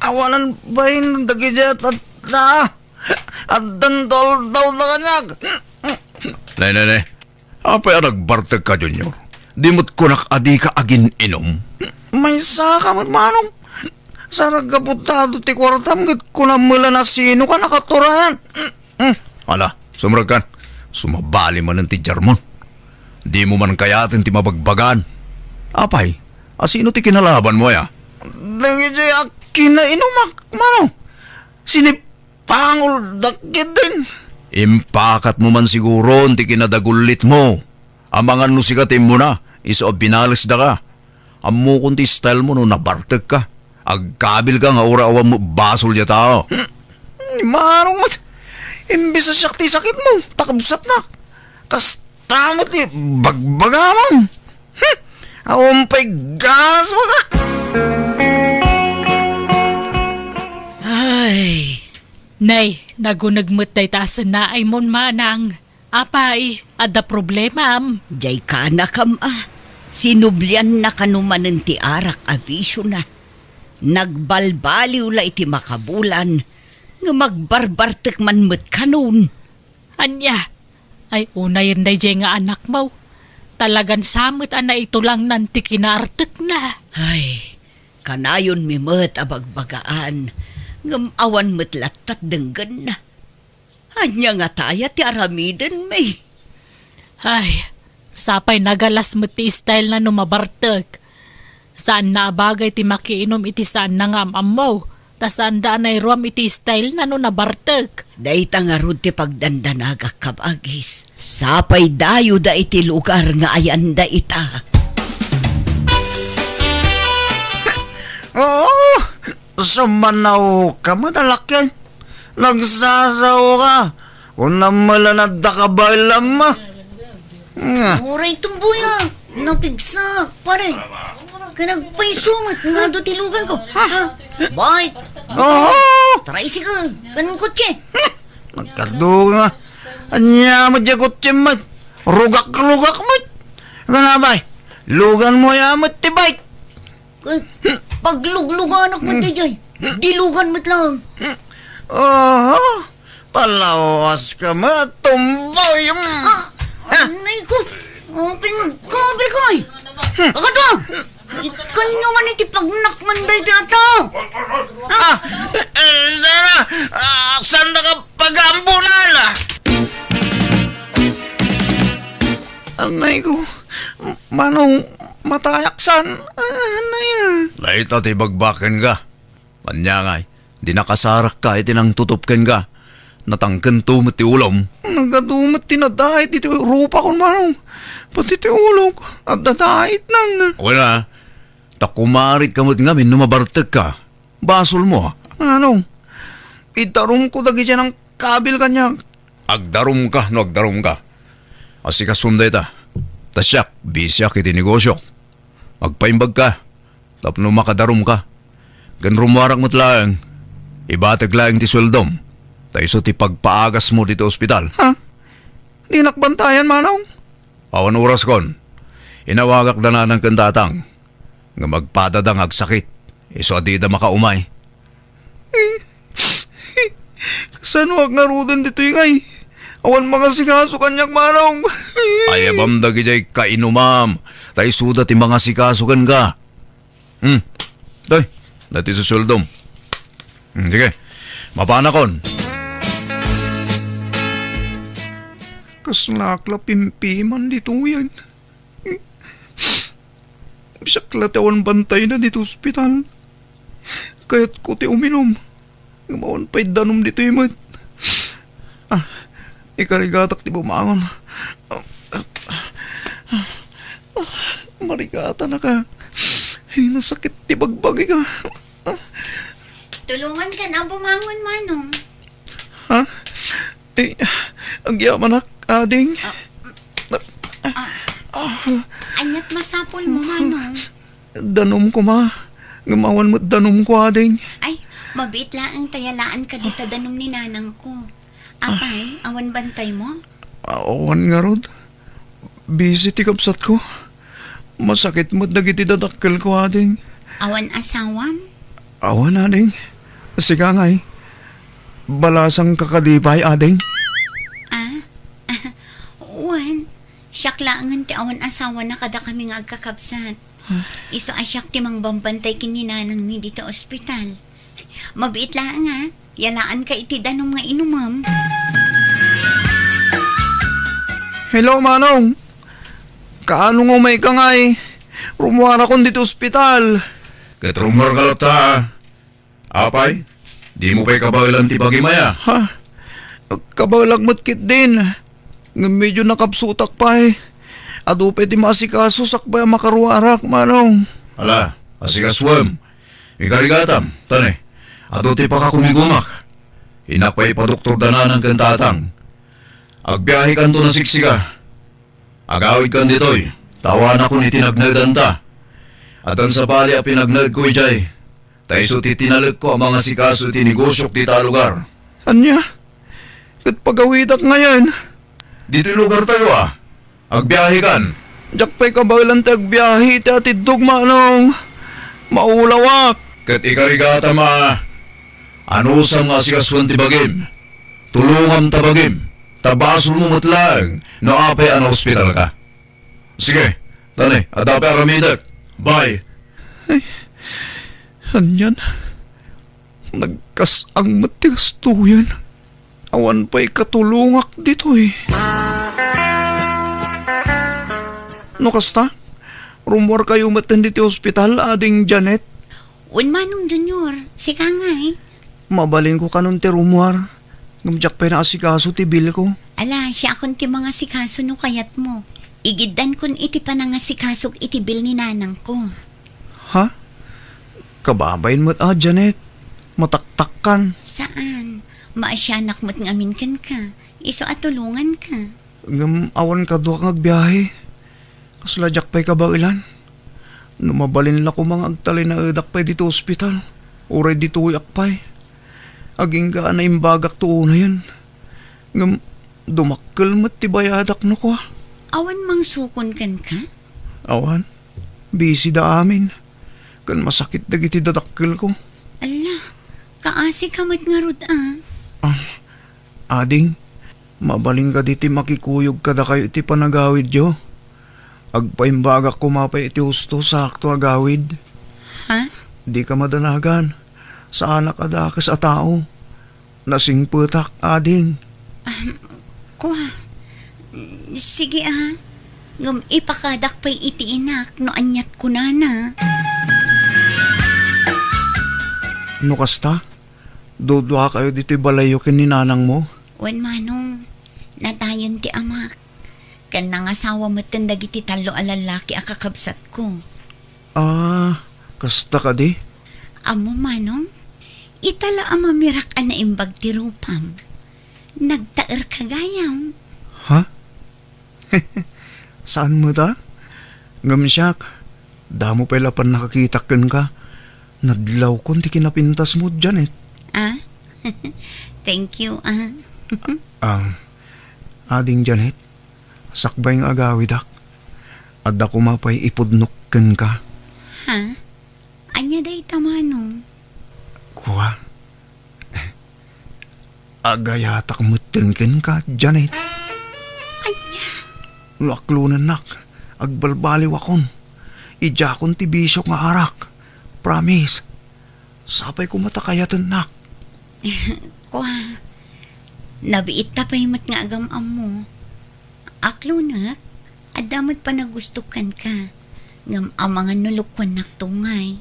Awanan bain dagiti a tattao. Addan toldaw da kaniak. Ne, ne, ne. Apay a nagbartekka, Junior? Di met kunak a dika agin-inum? Maysaka met, Manong. Sarag a putado ti kuartam ket kunam met la no sinoka nakaturayan. Mm, mm. Ala, sumrekkan. Sumabali manen ti jarmon. Dimo man kayaten ti mabagbagaan. Apay, asino ti kinalabanmo aya? Dagiti a kinainumak, mano. Sinipangolda ketdin. Impakatmo man siguron ti kinadagullitmo. Amangan no sika ti immuna, isu a binalesdaka. Ammokon ti stylemo no nabartekka. Agkabilka nga uray awan met basol diay tao. Hmm. Manong met, imbes a siak ti sakitmo, ta kabsatnak. Kasta met ti bagbagamon. Hmm. Awan pay ganas mo ka. Ay. Nay, naguneg met dayta a sennaaymo, manang. Apay, adda problemam? Diay kanakam a, sinublianna kano manen ti arak a bisiona. Nagbalbaliw la iti makabulan, ngem agbarbartek man met kanon. Ania? Ay, unayen daydiay nga anakmo. Talagan sa met a naitulangnan ti kinaartekna. Ay, kanayonmi met a bagbagaan, ngem awan met lattat denggenna. Ania ngata aya ti aramidenmi? Ay, sapay nagalas met ti stylena no mabartek. Saanna a bagay ti makiinum iti saanna nga am-ammo, ta saanda a nairuam iti stylena no nabartek. Dayta ngarud ti pagdandanagak, kabagis. Sapay dayoda iti lugar nga ayanda ita. Oo, sumanaw ka met a lakian. Nagsasaoka. Kunam met la no adda kabaelam. Nga. Uray tumboy a, napigsa, pare. Kay nagpayso met nga adu ti luganko. Ha? Ha? Bike. Oo. Tricycle. Kanang kotse. Nagkardo nga. Ania met diay kotse met. Rugak-rugak met. Kana bay. Luganmo aya met ti bike. Eh, paglugluganak met daydiay. Dilugan met lang. Oho, palawas ka met, tumboy. Ah, anay ko. Oh, pingagkabil ko, ay. Kakadwa! Ikan nyo man iti pagnak man daydiay a tao. Ah, eh, sana, ah, saan na ka pag-aambunan? Anay ko, Manong, matayak san? Ah, anay, ah. Dayta ti bagbaken ka. Ania ngay, di nakasarakka iti nangtutup kenka. Natangkento met ti ulom. Nagadu met ti nadait iti rupakon, Manong. Pati ti ulok, adda daitnan. Wen a, ta kumarit ka met ngamin no mabartekka. Basolmo, a. Manong, idarumko dagiti nangkabil kaniak. Agdarumka no agdarumka. Asikasom dayta. Ta siak, bisiak iti negosiok. Agpaimbagka tapno makadarumka. Ken rummuarak met laeng, ibatek laeng ti sueldom, ta isu ti pagpaagasmo ditoy ospital. Ha? Dinak bantayan, Manong? Awan oraskon. Inawagak da nanang ken tatang. Ngem agpadada nga agsakit, isu a dida makaumay. Kasanoak ngaruden ditoy ngay? Awan mangasikaso kaniak, Manong. Ayabam dagidiay kainumam, ta isuda ti mangasikaso kenka. Hmm. Toy, daytoy susueldom. Hmm, sige. Mapanakon. Kaslaak la pimpiman ditoyen. Siak la ti awan bantayna ditoy ospital. Kayatko ti uminum. Ngem awan pay danom ditoy met. Ah, ikarigatak ti bumangon. Marigatan a ka. Ay, nasakit ti bagbagik a. Tulongan ka na bumangon, Manong. Ha? Eh, agyamanak, ading. Ah, ah, aniat masapulmo, Manong? Danom koma. Ngem awan met danomko, ading. Ay, mabiit laeng ta yalaan ka dita danom ni nanangko. Apay, awan bantaymo? Awan ngarud. Busy ti kabsatko. Masakit met dagiti dadakkelko, ading. Awan asawam? Awan, ading. Sika ngay. Balasangka kadi pay, ading? Ah? Wen, siak laengen ti awan asawana kadakami nga agkakabsat. Isu a siak ti mangbambantay ken ni nanangmi dita ospital. Mabiit laeng a, yalaanka iti danum nga inumem. Hello, Manong. Kaano nga umayka ngay? Rummuarakon dita ospital. Ket rummuarka latta. Apay, dimo pay kabaelan ti bagim aya? Ha? Kabaelak met ketdin. Ngem medio nakapsutak pay. Adu pay ti maasikaso sakbay a makaruarak, Manong. Ala, asikasuem. Ikarigatam, tane. Adu ti pakakumigumak. Innak pay ipadoktor da nanang ken tatang. Agbiahekanto nasiksiga. Agawidkan ditoy, ta awanakon iti nagnaedanta. Addan sabali a pinagnaedko idiay, ta isu ti tinalekko a mangasikaso iti negosiok dita lugar. Ania? Ket pagawidak ngayen? Ditoy lugartayo a. Agbiahekan. Diak pay kabaelan ti agbiahe iti atiddog, Manong. Maulawak. Ket ikarigatam a, anusam nga asikasuan ti bagim. Tulongam ta bagim, ta basolmo met laeng no apay a naospitalka. Sige, tane, adda pay aramidek. Bye. Ay, anian? Nagkas-ang met ti gastoyen. Awan pay katulongak ditoy. No kasta, rummuarkayo met ditoy ospital, Ading Janet? Wen, Manong Junior, sika ngay. Mabalinko kanon ti rummuar, ngem diak pay naasikaso ti bilko. Ala, siakon ti mangasikaso no kayatmo. Igiddankon iti panangasikasok iti bil ni nanangko. Ha? Kababain met a, Janet. Mataktakkan. Saan. Maasianak met ngamin kenka. Isu a tulonganka. Ngem awan kaduak nga agbiahe. Kasla diak pay kabaelan. No mabalin la koma nga agtalinaedak pay ditoy ospital, uray ditoyak pay. Agingga a naimbagakto unayen. Ngem dumakkel met ti bayadak no kua. Awan mangsukon kenka? Awan. Busy da amin. Ken masakit dagiti dadakkelko. Alla, kaasika met ngarud a. Ah, ading, mabalin kadi ti makikuyog kadakayo iti panagawidyo? Agpaimbagak koma pay iti husto, sakto a gawid. Ha? Dika madanagan. Saanak a dakes a tao. Nasingpetak, ading. Kua, sige a. Ngem ipakadak pay iti inak no aniat kunana. No kasta, duduakayo ditoy balayyo ken ni nanangmo? Wen, Manong, natayen ti amak. Ken nangasawa metten dagiti tallo a lallaki a kakabsatko. Ah, kasta kadi? Ammom, Manong, ita la a mamirak a naimbag ti rupam. Nagtaerka gayam. Ha? Saan met a? Ngem siak, damo pay la pannakakitak kenka. Nadlawkon ti kinapintasmo, Janet. Ah? Thank you, ah. Ah, ading Janet, sakbay nga agawidak, adda koma pay ipudnok kenka. Ha? Ania dayta, Manong? Kua, agayatak metten kenka, Janet. Ania? No aklonennak, agbalbaliwakon. Idiakon ti bisiok nga arak. Promise. Sapay koma ta kayatennak. Kua, nabiitta pay met nga agam-ammo. Aklonek, adda met panagustok kenka. Ngem amangan no lukuannakto ngay.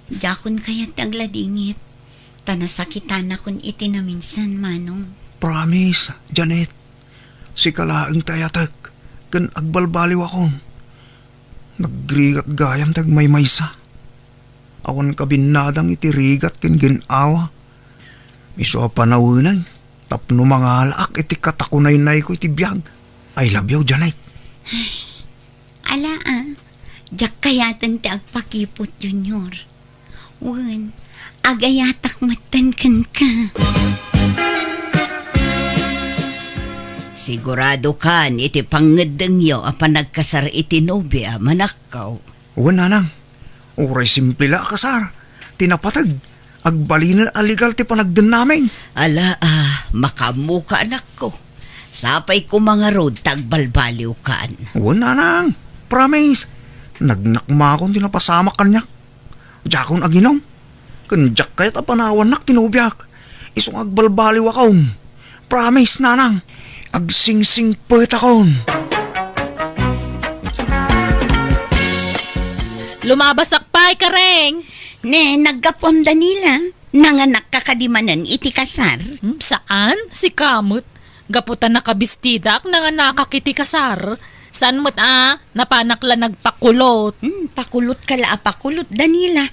Diakon kayat ti agladingit, ta nasakitanakon iti naminsan, Manong. Promise, Janet. Sika laeng ti ayatek, ken agbalbaliwakon. Nagrigat gayam ti agmaymaysa. Awan kabinnadang iti rigat ken gin-awa. Isu a panawenang tapno mangalaak iti katakunaynayko iti biag. I love you, Janet. Ala, ah. Diak kayaten ti agpakiput, Junior. Wen, agayatak metten kenka. Sigurado kan iti pangngeddengyo a panagkasar iti nobia, manakkaw? Wen, nanang. Uray simple la a kasar. Ti napateg, agbalinen a legal ti panagdennaming. Ala, ah, makaammoka, anakko. Sapay koma ngarud ta agbalbaliwkan. Wen, nanang. Promise. Nagnakmakon ti napasamak kaniak. Diakon aginom. Ken diak kayat a panawannak ti nobiak. Isu nga agbalbaliwakon. Promise, nanang. Agsingsingpetakon. Lumabasak pay, Kareng. Ne, naggapuam, Danila. Nanganakka kadi manen iti kasar? Hmm, saan? Sika met. Gapu ta nakabistidak, nanganakak iti kasar. Saan met a, napanak la nagpakulot. Hmm, pakulot ka la a pakulot, Danila.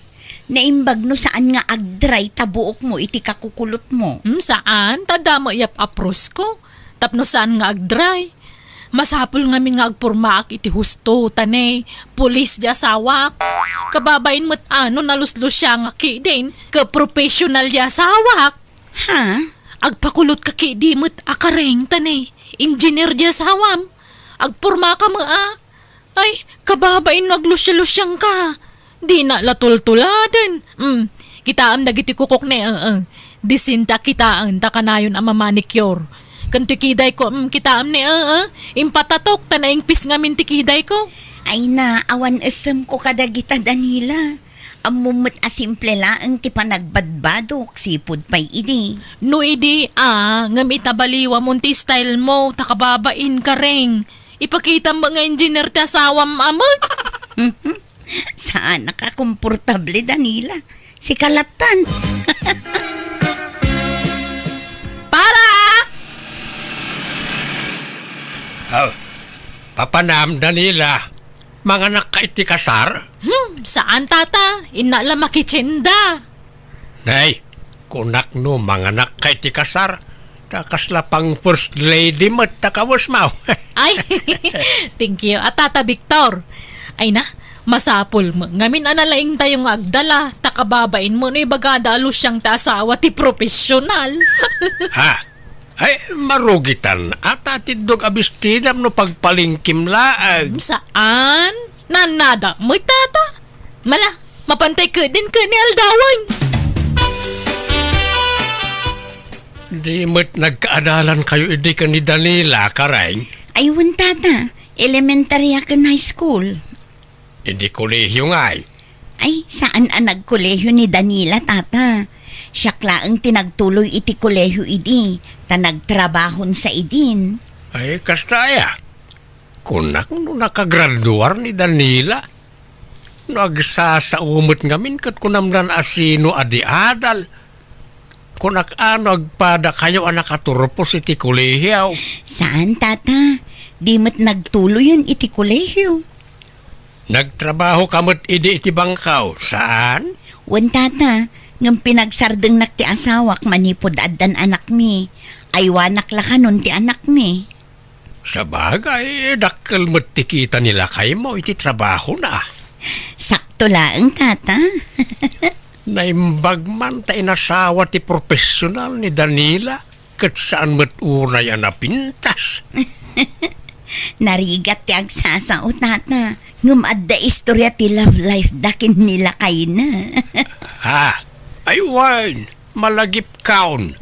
Naimbag no saan nga agdray ta buokmo iti kakukulotmo. Hmm, saan? Ta damo yap a prusko. Tapno saan nga agdray. Masapul ngamin nga agpormaak iti husto, ta ne, pulis di asawak. Kababain met a no naluslusiangak ketdin, ket professional di asawak. Ha? Agpakulot ka ketdi met a Kareng, ta ne, engineer di asawam. Agporma ka met a. Ay, kababain no aglusialusiangka. Dina la tultuladen. Mm, kitaem dagiti kukok ne, eh, eh. Disente a kitaen ta kanayon a mamanicure. Ken ti kidayko, mm, kitaem ne, eh, eh. Impatatok ta naingpis ngamin ti kidayko. Ay na, awan esemko kadagita, Danila. Ammom met a simple laeng ti panagbadbadok, sipud pay idi. No idi, a, ngem ita baliwamon ti style mo, ta kababain, Kareng. Ipakitam met nga engineer ti asawam a met. Saanak a komportable, Danila. Sika lattan. Para! Oh, papanam, Danila. Manganakka iti kasar? Hmm, saan, tata. Inna la makitsenda. Nay, kunak no manganakka iti kasar, ta kasla pang first lady met ta kawesmo. Ay, thank you, a Tata Victor. Ay na, masapul met ngamin a nalaingtayo nga agdala, ta kababain mo no ibagada a lusiang ti asawa ti professional. Ha? Ay, marugitan, ata ti dog a bestidam no pagpalingkim laeng. Saan? Nanada met, tata. Mala, mapantay ketdin ket ni aldawen. Di met nagkaadalankayo idi ken ni Danila, Kareng? Ay, wen, tata. Elementary a ken high school. Idi kolehiyo ngay? Ay, saan a nagkolehiyo ni Danila, tata. Siak laeng ti nagtuloy iti kolehiyo idi, ta nagtrabahon sa idin. Ay, kasta aya. Kunak no nakagraduar ni Danila. No agsasao met ngamin ket kunamdan a sino a di adal. Kunak a no agpadakayo a nakaturpos iti kolehiyo. Saan, tata. Di met nagtuloyen iti kolehiyo. Nagtrabaho ka met idi iti bangkaw, saan? Wen, tata, ngem pinagsardengnak ti asawak manipud addan anakmi. Aywanak la kanon ti anakmi. Sabagay, dakkel met ti kita ni lakaymo iti trabahona. Sakto laeng, tata. Naimbag man ta inasawa ti profesional ni Danila, ket saan met unay a napintas. Narigat ti agsasao, tata. Ngem adda istorya ti love life da ken ni lakayna. Ha? Ay, wen, malagipkaon.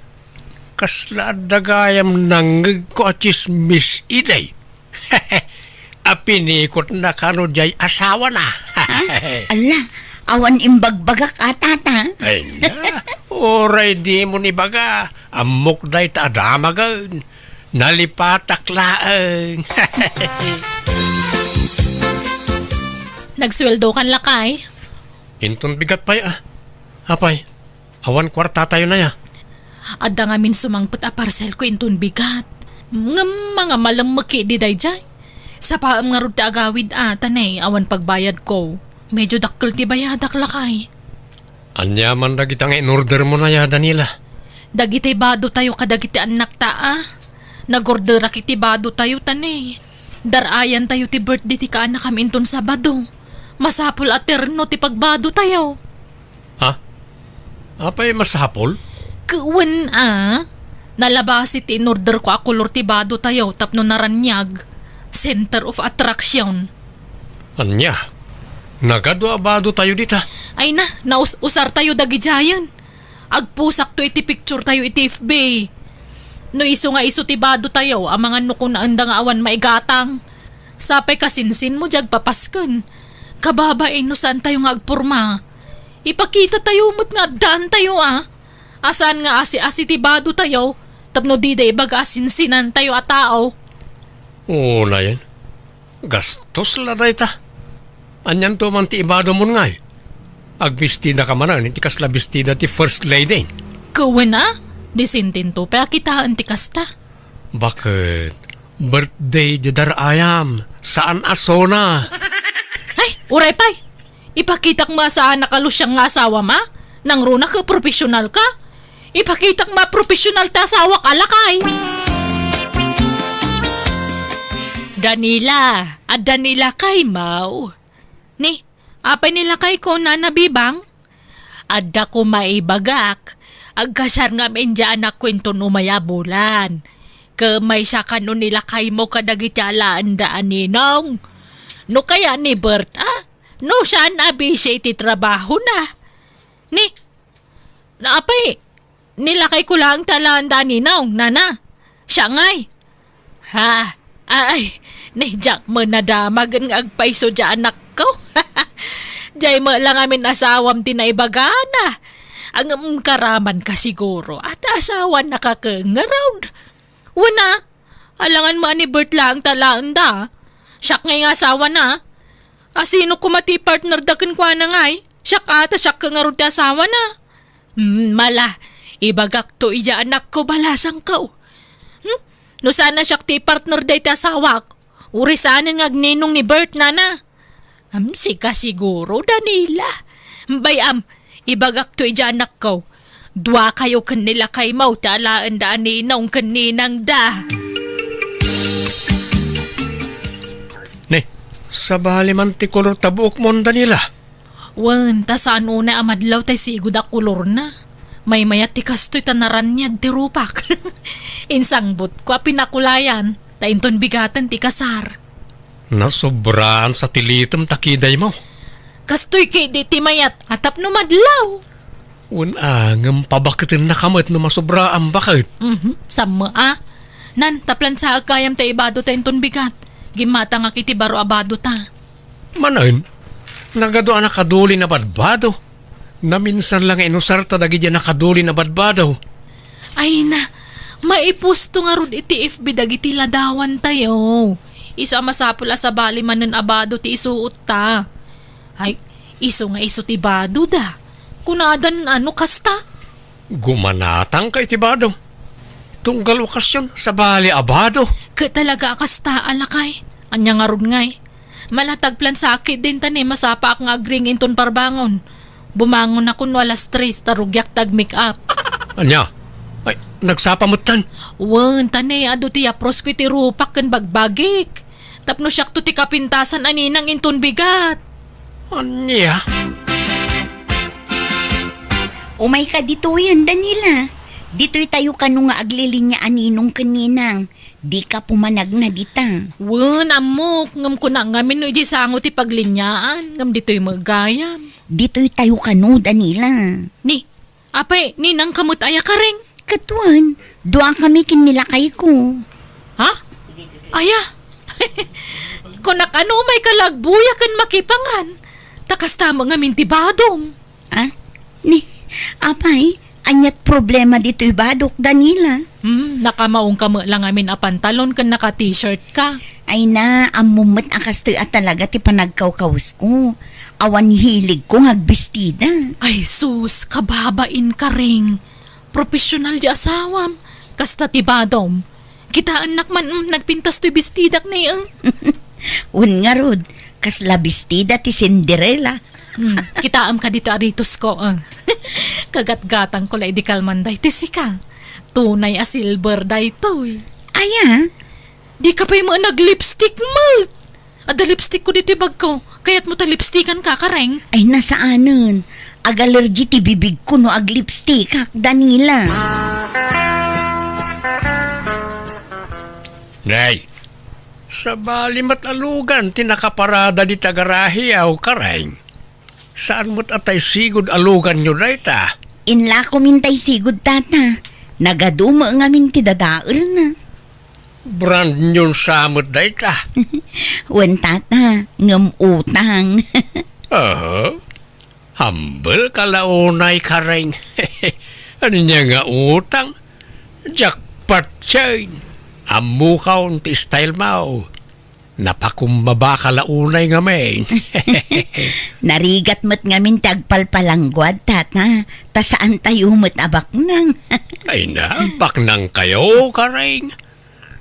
Kasla adda gayam nangngegko a tsismis idi. A pinikotna kano diay asawana. Ah, ala, awan imbagbagak a, tata. Ay na, uray dimo ibaga, ammok dayta a damagen. Nalipatak laeng. Nagsueldokan, lakay? Inton bigat pay, a. Apay, awan kuartatayo nay, a. Adda ngamin sumangpet a parcelko inton bigat. Ngem mangamalem met ketdi daydiay. Sapaem ngarud ti agawid a, ta ne, awan pagbayadko. Medyo dakkel ti bayadak, lakay. Ania man dagita nga in-order mo nay, a, Danila? Dagiti badotayo kadagiti annakta, a. Nag-orderak iti badotayo, ta ne, dar-ayantayo ti birthday ti kaanakam inton Sabado. Masapul a terno ti pagbadotayo. Ha? Apay masapul? Wen a. Nalabasi ti in-orderko a kolor ti badotayo tapno naraniag. Center of attraction. Ania? Nagadu a badotayo dita? Ay na, naus-usartayo dagidiayen. Agpusakto iti picturetayo iti F B. No isu nga isu ti badotayo, amangan no kunaenda nga awan maigatang. Sapay kasinsinmo diay agpapasken. Kababain no saantayo nga agporma. Ipakitatayo met nga addaantayo a. A saan nga asi-asi ti badotayo tapno dida ibaga a sinsinantayo a tao. Unayen, gastos la dayta. Anianto man ti ibadom ngay? Agbistida ka manen iti kasla bestida ti first lady. Kawen a, disintinto pay a kitaen ti kasta. Baket, birthday di darayam, saan a sona. Ay, uray pay! Ipakitak met a saan a kalusiang nga asawam a? Nangruna ket professional ka? Ipakitak met a professional ti asawak a lakay! Danila, adda ni lakaymo? Ni, apay ni lakayko, Nana Bibang? Adda koma ibagak, agkasar ngamin di anakko inton umay a bulan. Ket maysa kano ni lakaymo kadagiti alaenda a ninong. No kayat ni Bert a, no saan a busy iti trabahona. Ni, apay, ni lakayko laeng ti alaenda a ninong, Nana. Siak ngay. Ha? Ay, ni diak met nadamag nga agpayso di anakko. Diay met la ngamin asawam ti naibagana. Ngem karamanka siguro a ti asawanaka ket ngarud. Wen a, alangan met a ni Bert laeng ti alaenda. Siak ngay nga asawana. A sino koma ti partnerda kenkuana ngay? Siak a, ta siak ket ngarud ti asawana. Hmm, mala, ibagakto iti anakko, balasangko. Hmm? No saan a siak ti partnerda iti asawak, uray saanen nga agninong ni Bert, Nana. Am, sika siguro, Danila. Bay-am, ibagakto iti anakko. Duakayo ken ni lakaymo ti alaenda a ninong ken ninangda. Ni, sabali man ti kolor ta buokmon, Danila. Wen, ta saan unay a madlaw tay sigud a kolorna. Maymayat ti kastoy ta naraniag ti rupak. Insangbotko a pinakulayan, ta inton bigaten ti kasar. Nasobraan sa ti litem ta kidaymo. Kastoy ketdi ti mayat a tapno madlaw. Wen a, ngem pabaketennaka met no masobraan baket. Mhm, sammo a. Nan, ta plansaek gayam ta ibado ta inton bigat. Gimmatangak iti baro a bado ta. Manen, nagadu a nakadulin a badbado. Naminsan la nga inusarta dagiti a nakadulin a badbado. Ay na, maipusto ngarud iti F B dagiti ladawantayo. Isu a masapul a sabali manen a bado ti isuotta. Ay, isu nga isu ti badoda. Kunadan a no kasta. Gumanatangka iti bado. Tunggal okasyon, sabali a bado. Ket talaga a kasta a lakay. Ania ngarud ngay? Mala ta agplansaak ketdin ta ne, masapaak nga agring inton parbangon. Bumangonakon no alas tres ta rugiak ta agmake-up. Ania? Ay, nagsapa metten? Wen, ta ne, adu ti yaprosko iti rupak ken bagbagik. Tapno siakto ti kapintasan a ninang inton bigat. Ania? Umayka ditoyen, Danila. Ditoytayo kano nga aglilinya a ninong ken ninang. Dika pumanagna dita. Wen, ammok, ngem kunak ngamin no idiay sango ti paglinyaan, ngem ditoy met gayam. Ditoytayo kano, Danila. Ni, apay, ninangka met aya, Karing? Ket wen, duakami ken ni lakayko. Ha? Aya? Kunak a no umayka la agbuya ken makipangan, ta kasta met ngamin ti badom. Ah? Ni, apay, aniat problema ditoy badok, Danila? Hmm, nakamaongka met la ngamin a pantalon ken naka-t-shirt ka. Ay na, ammom met a kastoy a talaga ti panagkawkawsko. Awan hiligko nga agbestida. Ay sus, kababain, Karing. Professional di asawam. Kasta ti badom. Kitaennak man, mm, nagpintas toy bestidak ne, eh. Wen ngarud, kasla bestida ti Cinderella. Hmm, kitaem ka dito, aritosko, eh. Kagatgatangko la idi kalman daytoy sika. Tunay a silver daytoy. Aya? Dika pay met nag-lipstick met. Adda lipstickko ditoy bagko. Kayatmo ta lipstickan ka, Karing? Ay, nasaanen. Ag-allergy ti bibigko no ag-lipstickak, Danila. Nay, sabali met a lugan ti nakaparada dita garahe, aw, Karing. Saan met a tay sigud a luganyo dayta? Inlakomin tay sigud, Tata. Nagadu met ngamin ti dadaelna. Brand new sa met dayta. Wen, tata, ngem utang. Aha. Humble ka la unay, Karing. Ania nga utang? Jackpot chain. Ammokon ti style mo. Napakumbaba ka la unay ngamin. Narigat met ngamin ti agpalpalangguad, tata. Ta saan tayo met a baknang. Ay na, baknang kayo, Karing.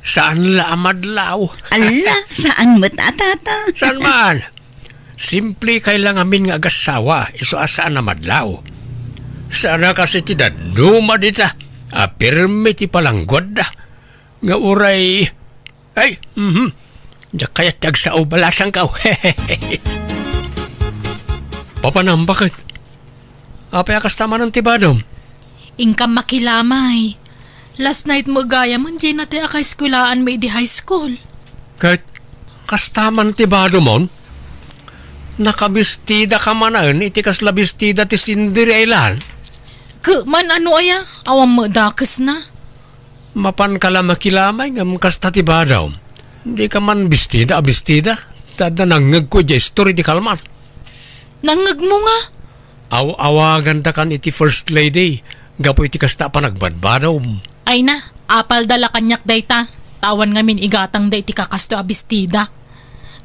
Saan la a madlaw? Ala, saan met a, tata? Saan man? Simple kay la ngamin nga agassawa, isu a saan a madlaw. Saan a kasi ti dadduma dita, a pirmi ti palangguadda. Nga uray, ay, mhm. Diak kayat ti agsao, balasangkaw. Papanam, bakit? Apay a kasta manen ti badom? Inkam makilamay. Last night met gayam, diay natay a kaeskuelaan mi idi high school. Ket kasta man ti badom, on? Nakabistida ka manen iti kasla bistida ti Cinderella. Ket man, ano aya? Awan met dakesna. Mapan ka la makilamay ngem kasta ti badom. Di ka man bistida a bistida. Ta adda nangngegko idiay story di kalman. Nangngegmo nga? Aw-awagandakan iti first lady gapu iti kasta a panagbadbadom. Ay na, apalda la kaniak dayta. Ta awan ngamin igatangda iti kakastoy a bistida.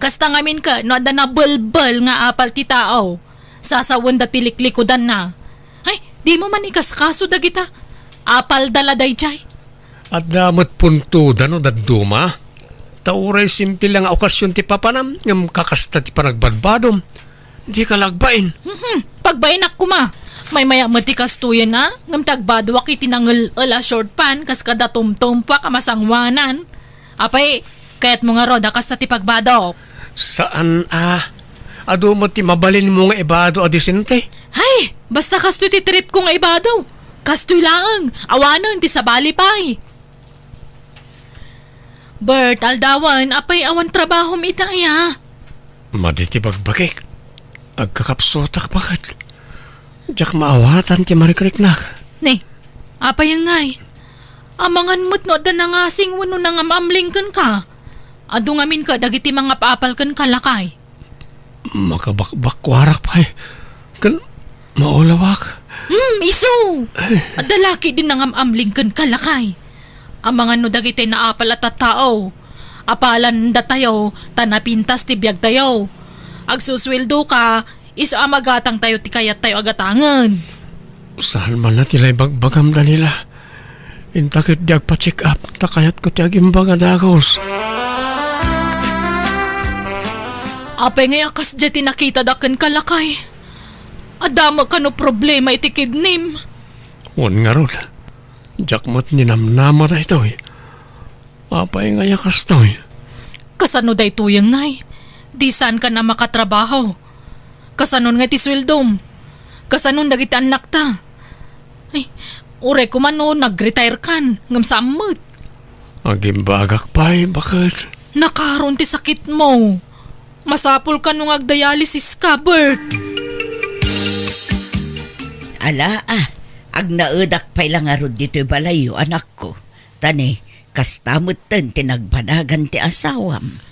Kasta ngamin ket no adda nabelbel nga apal ti tao, sasawenda ti liklikudanna. Ay, dimo man ikaskaso dagita. Apalda la daydiay. Adda met puntoda no dadduma. Ta uray simple la nga okasion ti papanam, ngem kakasta ti panagbadbadom. Di ka lagbain. Mhm. Pagbainak koma. Maymayak met ti kastoyen a, ngem ti agbadoak iti nangel-el a short pant kas kada tumtumpuak a masangwanan. Apay, kayatmo ngarud a kasta ti pagbadok? Saan a. Adu met ti mabalinmo nga ibado a disente. Hay, basta kastoy ti tripko nga ibado. Kastoy laeng, awanen ti sabali pay. Bert, aldawen, apay awan trabahom ita aya? Madi ti bagbagik. Agkakapsutak baket. Diak maawatan ti marikriknak. Ne, apay ngay? Amangan met no adda nangasing wenno nangam-amling kenka. Adu ngamin ket dagiti mangap-apal kenka, lakay. Makabakbakkuarak pay. Ken maulawak. Hmm, isu! Adda la ketdi nangam-amling kenka, lakay. Amangan no dagiti naapal a tattao. Apalandatayo, ta napintas ti biagtayo. Agsusueldoka, isu a magatangtayo ti kayattayo a gatangen. Saan man la ti la ibagbagam, Daniela? Inta ketdi agpa-check up, ta kayatko ti agimbag a dagus. Apay ngay a kasdiay ti nakitadak kenka, lakay? Adda met kano problema iti kidnim? Wen ngarud, diak met ninamnama daytoy. Apay ngay a kastoy? Kasano daytoy ngay? Di saankan a makatrabaho. Kasanon ngay ti sueldom? Kasanon dagiti annakta? Ay, uray koma no nag-retire kan, ngem saan met. Agimbagak pay, baket. Nakaron ti sakitmo. Masapul kano nga agdialysis ka, Bert. Ala, ah, agnaedak pay la ngarud ditoy balayyo, anakko. Ta ne, kasta metten ti nagbanagan ti asawam.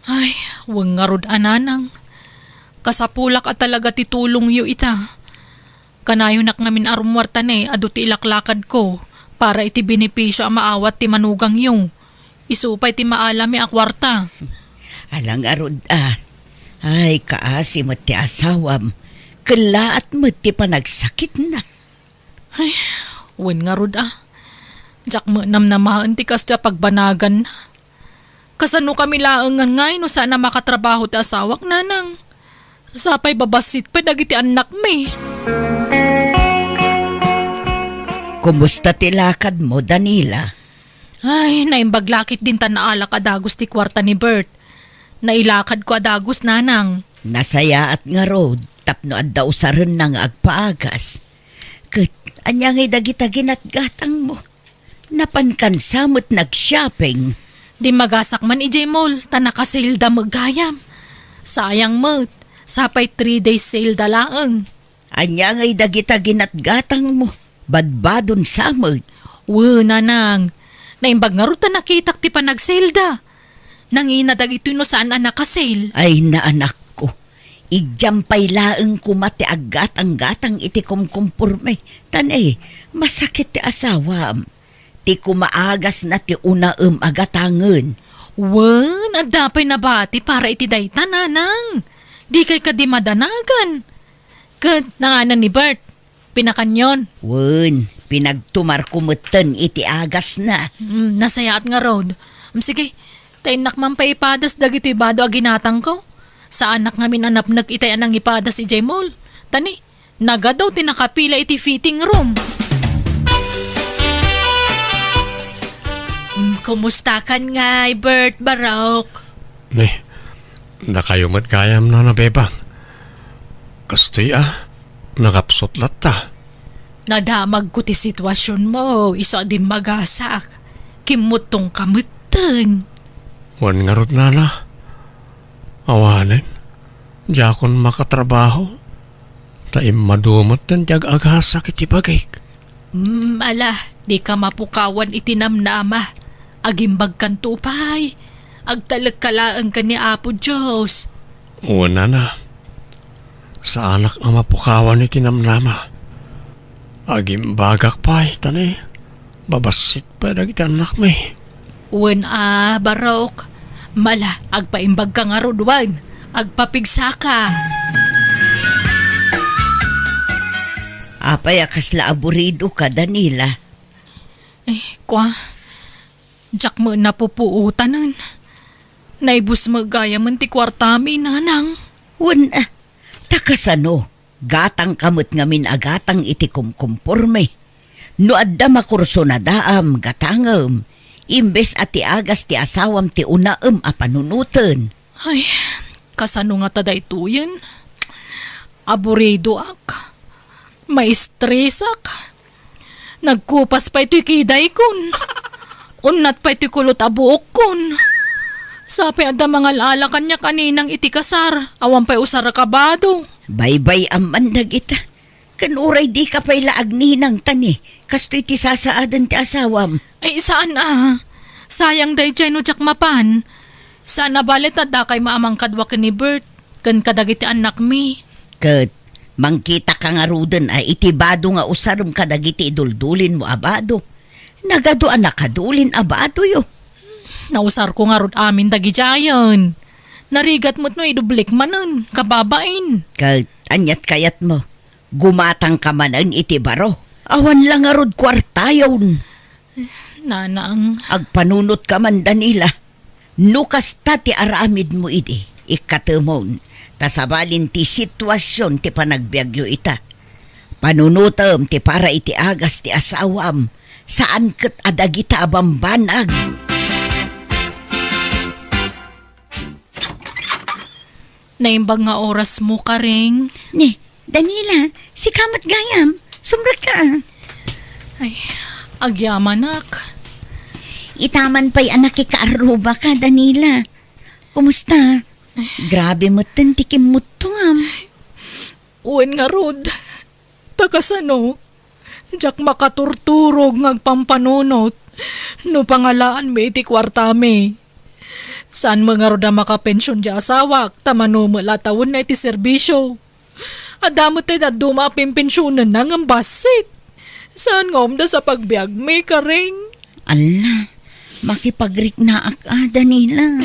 Ay, wen ngarud a, nanang. Kasapulak a talaga ti tulongyo ita. Kanayonak ngamin a rummuar ta ne, adu ti ilaklakadko para iti benepisio a maawat ti manugangyo. Isu pay ti maalami a kuarta. Ala ngarud a. Ay, kaasi met ti asawam. Kellaat met ti panagsakitna. Ay, wen ngarud a. Diak met namnamaen ti kastoy a pagbanaganna. Kasano kami laengen ngay no saan a makatrabaho ti asawak, nanang? Sapay babassit pay dagiti annakmi. Kumusta ti lakadmo, Danila? Ay, naimbag la ketdin ta naalak a dagus ti kuarta ni Bert. Nailakadko a dagus, nanang. Nasayaat ngarud tapno adda usarenna nga agpaagas. Ket ania ngay dagita ginatgatangmo? Napankan sa met nag-shopping? Dimmagasak man idiay mall ta naka-sale da met gayam. Sayang met, sapay three days sale da laeng. Ania ngay dagita ginatgatangmo? Badbadon sa met. Wen, nanang. Naimbag ngarud ta nakitak ti panagselda. Nangina dagitoy no saan a nakasel. Ay, naanakko. Idiam pay laeng koma ti aggatang-gatang iti kumkumporme. Tan, eh, masakit ti asawam. Ti kumaagasna ti unaem a gatangen. Wen, adda pay nabati para iti dayta, nanang. Dikay kadi madanagan. Ket nanganan ni Bert, pinakanyon. Wen, pinagtumarko metten iti agasna. Mm, nasayaat ngarud. Mm, sige, ta innak man pay ipadas dagitoy bado a ginatangko. Saanak ngamin a napnek itay a nangipadas idiay mall. Tani, nagadu ti nakapila iti fitting room. Mm, kumustakan ngay, Bert, Barok? Ni, dakayo met gayam, Nana Bebang. Kastoy a, nakapsut latta. Nadamagko ti situasionmo, isu a dimmagasak. Kimmuttongka metten. Wen ngarud, Nana. Awanen, diakon makatrabaho. Ta immadu metten ti ag-agasak iti bagik. Mm, ala, dika mapukawan iti namnama. Agimbagkanto pay. Agtalekka laeng ken ni Apo Dios. Wen, Nana. Saanak a mapukawan iti namnama. Agimbagak pay, ta ni, babassit pay dagiti annakmi. Wen a, Barok. Mala, agpaimbagka ngarud wen. Agpapigsaka. Apay a kasla aburidoka, Danila? Eh, kua, diak met napupuotanen. Naibus met gayamen ti kuartami, nanang. Wen, ah, ta kasano? Gatangka met ngamin a gatang iti kumkumporme. No adda makursunadaam gatangem, imbes a ti agas ti asawam ti unaem a panunoten. Ay, kasano ngata daytoyen? Aburidoak. Maistresak. Nagkupas pay toy kidaykon. Unnat pay toy kulot a buokkon. Sapay adda mangal-ala kaniak a ninang iti kasar, awan pay usar a kabado. Baybay-am man dagita. Ken uray dika pay la agninang, ta ni, kastoy ti sasaaden ti asawam. Ay, saan a. Sayang daydiay no diak mapan. Saan a bale ta dakay maamang kadua ken ni Bert, ken kadagiti annakmi. Ket, mangkitaka ngaruden a iti bado nga usarem kadagiti iduldulinmo a bado. Nagadu a nakadulin a badoyo. Nausarko ngarud amin dagidiayen. Narigat met no idublik manen, kababain. Ket, aniat kayatmo? Gumatangka manen iti baro. Awan la ngarud kuartayon. Nanang. Agpanunotka man, Danila. No kasta ti aramidmo idi, ikkatemon, ta sabalin ti situasion ti panagbiagyo ita. Panunotem ti para iti agas ti asawam, saan ket a dagita a bambanag. Naimbag nga orasmo, Karing. Ni, Danila, sika met gayam. Sumrekka. Ay, agyamanak. Itaman pay a nakikaarrubaka, Danila. Kumusta? Grabe metten ti kimmuttongam. Wen ngarud. Ta kasano? Diak makaturturog nga agpampanunot no pangalaanmi iti kuartami. Saan met ngarud a makapension ti asawak ta mano met la tawenna iti serbisio. Adda met ti dadduma a pimpensionenna ngem bassit. Saan nga umdas a pagbiagmi, Karing? Alla, makipagriknaak a, Danila.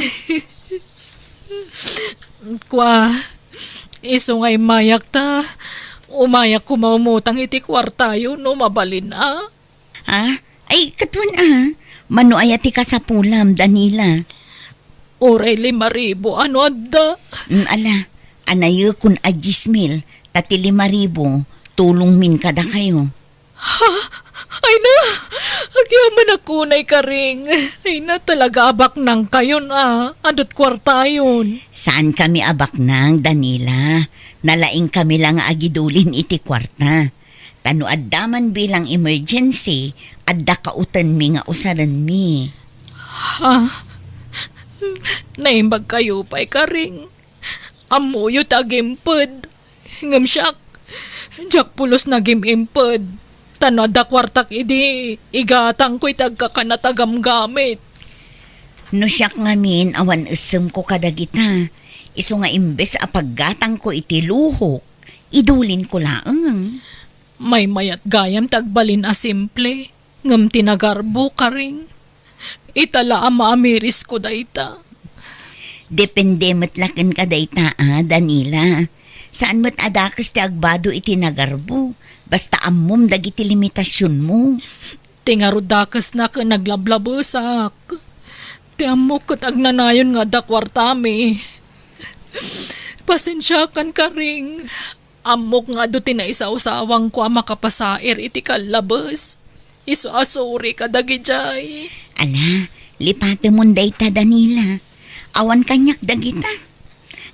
Kua, isu nga immayak ta, umayak koma umutang iti kuartayo no mabalin a. Ah? Ay, katwan a. Mano aya ti kasapulam, Danila? Uray lima ribu, ano adda? Mm, ala, anayekon a dies mil, ta ti lima ribu, tulongmin kadakayo. Ha? Ay na! Agyamanak unay, Karing. Ay na, talaga abaknangkayon a. Adut kuartayon. Saankami abaknang, Danila. Nalaingkami la nga agidulin iti kuarta. Ta no adda man bilang emergency, adda kautenmi nga usarenmi. Ha? Naimbagkayo pay, Karing. Ammoyo ti agimped. Ngem siak, diak pulos nagim-imped. Ta no adda kuartak idi, igatangko iti agkakanat a gamgamit. No siak ngamin, awan essemko kadagita. Isu nga imbes a paggatangko iti luhok, idulinko laeng. Maymayat gayam ti agbalin a simple, ngem ti nagarbo, karing. Ita la a maamirisko dayta. Depende met la kenka dayta a, Danila. Saan met a dakes ti agbado iti nagarbo, basta ammom dagiti limitasionmo. Ti ngarud dakesna ken naglablabesak. Ti ammok ket agnanayon nga adda kuartami. Pasensiakan, karing. Ammok nga adu ti naisawsawangko a makapasair iti kallabes. Isu a suri kadagidiay. Ala, lipatemon dayta, Danila. Awan kaniak dagita.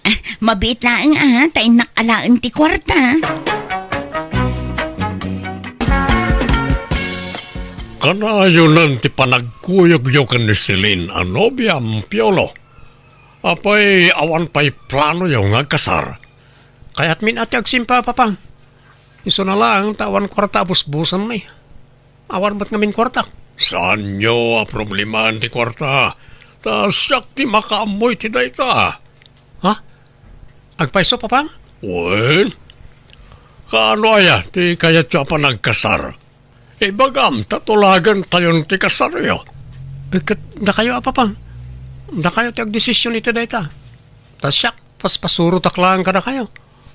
Ah, mabiit laeng a, ta innak alaen ti kuarta. Kanayonan ti panagkuyogyo ken ni Celine a nobiam, Piolo. Apay, awan pay planoyo nga agkasar? Kayatmin a ti agsimpa, Papang. Isuna laeng ta awan kuarta a busbusenmi. Awan met ngamin kuartak. Saanyo a problemaan ti kuarta? Ta siak ti makaammo iti dayta. Ha? Agpayso, Papang? Wen? Kaano aya ti kayatyo a panagkasar? Ibagam ta tulagentayon ti kasaryo. Eh, ket dakayo a, Papang? Dakayo ti agdesision iti dayta. Ta siak, paspasurotak laeng kadakayo.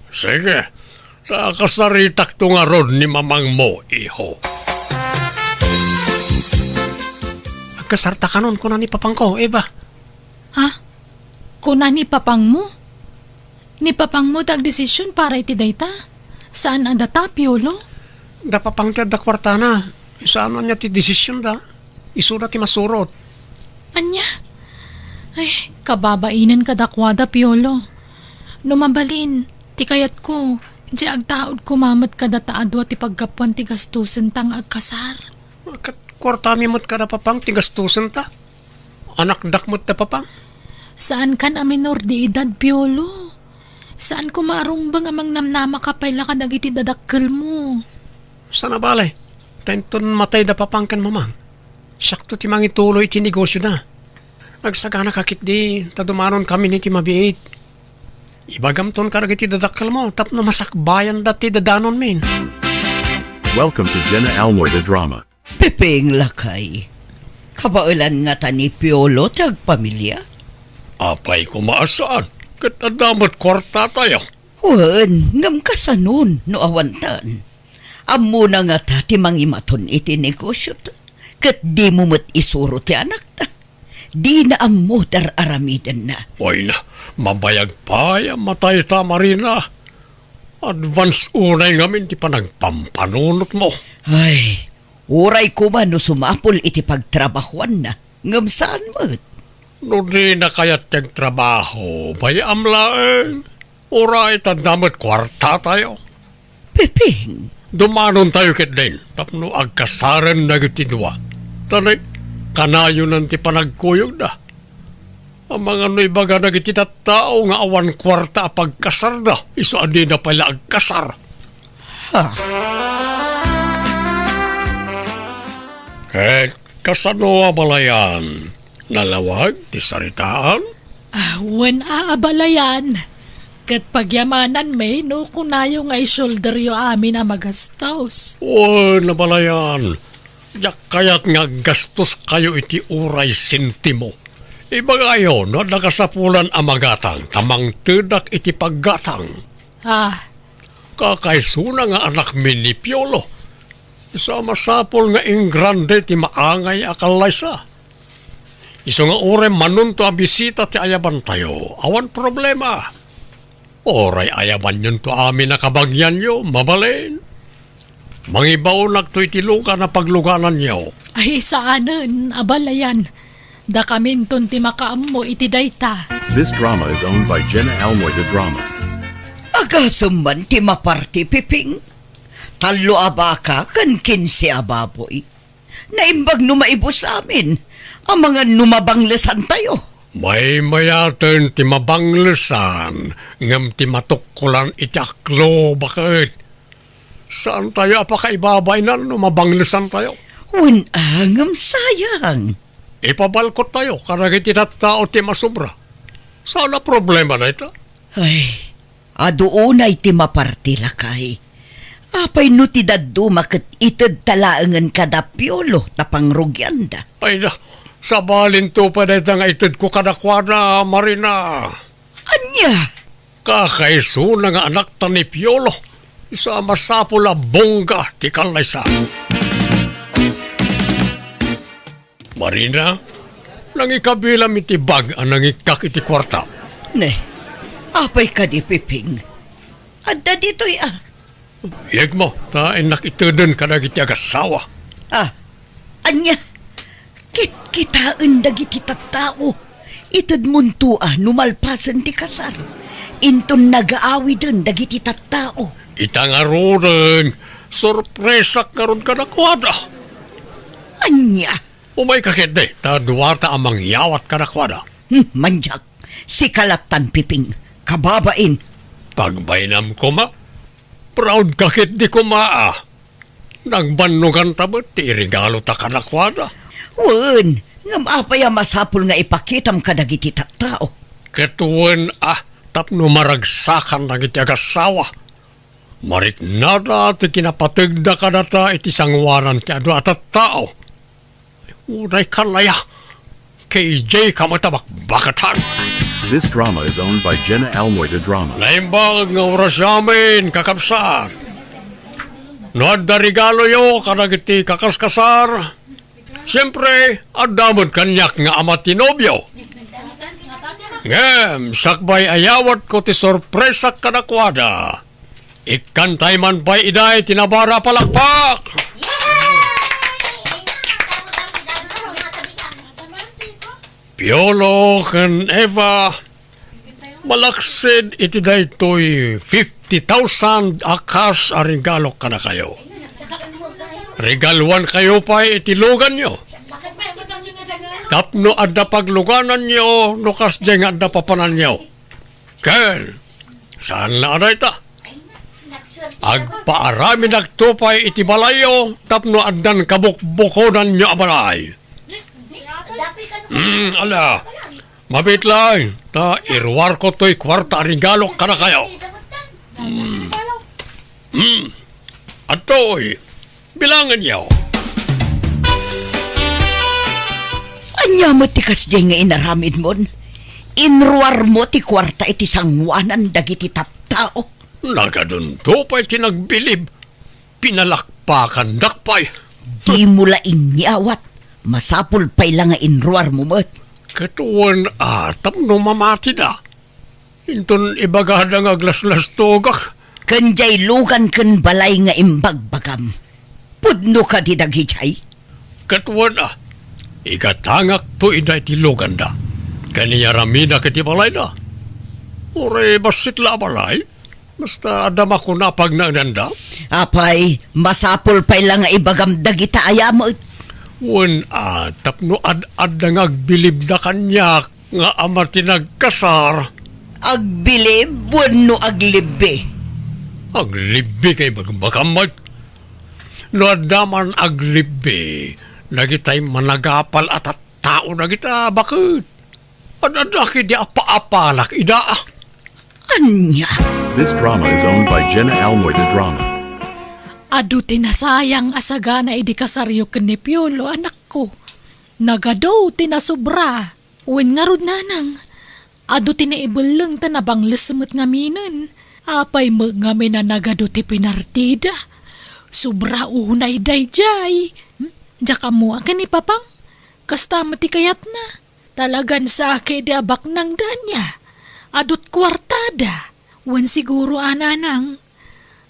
Sige, ta kasaritakto ngarud ni mamangmo, iho. Agkasarta kanon, kuna ni papangko, Eva. Ha? Kuna ni papangmo? Ni papangmo ti agdesision para iti dayta? Saan a data, Piolo? Da papang ti adda kuartana. Saan ania ti desisionda? Isuda ti masurot. Ania? Ay, kababainen kadakuada, Piolo. No mabalin, ti kayatko, diay agtaud koma met kadata a dua ti paggapuan ti gastosenta nga agkasar. Ket kuartami met kada papang ti gastosenta? Anakdak met da papang? Saankan a minor de edad, Piolo. Saan koma a rumbeng a mangnamnamaka pay la kadagiti dadakkelmo. Sana bale, ta inton matay da papang ken mamang, siakto ti mangituloy iti negosioda. Agsaganaka ketdi, ta dumanonkamin iti mabiit. Ibagamton kadagiti dadakkelmo tapno masakbayanda ti dadanonmin. Welcome to Jenna Almoy the Drama. Pepeng, lakay. Kabaelan ngata ni Piolo ti agpamilia? Apay koma a saan, ket adda met kuartatayo. Wen, ngem kasanon no awantan? Ammona ngata ti mangimaton iti negosiota, ket dimo met isuro ti anakta. Dina ammo ti ar-aramidenna. Wayna, mabayag pay a matayta, Marina. Advance unay ngamin ti panagpampanunotmo. Ay, uray koma no sumapul iti pagtrabahuanna, ngem saan met. No dina kayat ti agtrabaho, bay-am laeng. Uray ta adda met kuartatayo. Pepeng. Dumanontayo ketdin tapno agkasaren dagiti dua. Ta kanayonan ti panagkuyogda. Amangan no ibaga dagiti tattao nga awan kuarta a pagkasarda, isu a dida pay la agkasar. Ha? Ket kasano a balayan? Nalawag ti saritaan? Ah, wen a, abalayan. Ket pagyamananmi no kunayo nga i-shoulderyo amin a magastos. Wen, abalayan. Diak kayat nga aggastoskayo iti uray sentimo. Ibagayo no adda kasapulan a magatang ta mangtedak iti paggatang. Ah. Kakaisuna nga anakmi ni Piolo. Isu a masapul nga ingrande ti maangay a kallaysa. Isu nga uray manunto a bisita ti ayabantayo, awan problema. Uray ayabanyonto amin a kabagianyo, mabalin. Mangibaonakto iti lugan a paglugananyo. Ay, saanen, abalayan. Dakaminton ti makaammo iti dayta. This drama is owned by Jenna Almoy the Drama. Agasem man ti maparti, Piping. Tallo a baka ken kinse a baboy. Naimbag no maibus amin, amangan no mabanglesantayo. Maymayaten ti mabanglesan, ngem ti matukkolan iti aklo, baket. Saantayo a pakaibabainan no mabanglesantayo. Wen, a, ngem sayang. Ipabalkottayo kadagiti tattao ti masobra. Saan a problema dayta. Ay, adu unay ti maparti, lakay. Apay no ti dadduma ket itedta laengen kada Piolo ta pangrugianda? Ay da, sabalinto pay dayta nga itedko kadakuada, Marina. Ania? Kakaisuna nga anakta ni Piolo. Isu a masapul a bungga ti kallaysa. Marina, nangikabilam iti bag a nangikkak iti kuarta. Ne, apay kadi, Piping? Adda ditoy, a. Yegmo, ta innak iteden kadagiti agassawa. A, ania? Kitkitaen dagiti tattao. Itedmonto a no malpasen ti kasar, inton nagaawiden dagiti tattao. Ita ngaruden, sorpresak ngarud kadakuada. Ania? Umayka ketdi, ta duata a mangyawat kadakuada. Hmm, mandiak. Sika lattan, Piping. Kababain. Pagbainam koma. Proud ka ketdi koma, a. Nagbannoganta met ti iregalota kadakuada. Wen, ngem apay a masapul nga ipakitam kadagiti tattao? Ket wen a, tapno maragsakan dagiti agassawa. Mariknada ti kinapategda kadata iti sangoanan ti adu a tattao. Uray kalaya. K J ka met a bakbakatan. This drama is owned by Jenna Almoy de Drama. Naimbag nga oras amin, kakabsat. No adda regaloyo kadagiti kakaskasar, siempre, adda met kaniak nga ama ti nobio. Ngem, sakbay a yawatko ti sorpresak kadakuada. Ikkantay man pay iday ti nabara palakpak! Piolo ken Eva, malaksid iti daytoy fifty thousand a cash a regalo kadakayo. Regaluankayo pay iti luganyo. Tapno adda paglugananyo no kasdiay nga adda papananyo. Ken, saan la a dayta? Agpaaramidakto pay iti balayyo tapno addan kabukbukodanyo a balay. Hmm, ala, mabiit laeng, ta iruarko toy kuarta a regalo kadakayo. Hmm. Hmm. Adtoy, bilangenyo. Ania met ti kasdiay nga inaramidmon? Inruarmo ti kuarta iti sangoanan dagiti tattao. Nagadunto pay ti nagbilib. Pinalakpakandak pay. Dimo la inyawat. Masapul pay la nga inruarmo met. Ket wen a, tapno mamatida. Inton ibagada nga aglaslastogak. Ken diay lugan ken balay nga imbagbagam, pudno kadi dagidiay? Ket wen a, igatangakto ida iti luganda, ken iyaramidak iti balayda. Uray bassit la a balay, basta adda makuna a pagnaedanda. Apay, masapul pay la nga ibagam dagita aya met. Wen a, tapno ad-adda nga agbilibda kaniak, nga ama ti nagkasar. Agbilib wenno aglibbi? Aglibbi kay bagbagam met. No adda man aglibbi, dagitay managapal a tattao dagita baket. Ad-adda kidi a paapalak ida. Ania? This drama is owned by Jenna Almoy de Drama. Adu ti nasayang a sagana idi kasaryo ken ni Piolo, anakko. Nagadu ti nasobra. Wen ngarud, nanang, adu ti naibelleng ta nabangles met ngaminen. Apay met ngamin a nagadu ti pinartida? Sobra unay daydiay. Hmm? Diak ammo a ken ni Papang. Kasta met ti kayatna. Talagan saan kadi a baknangda ania? Adut kuartada. Wen siguro a, nanang.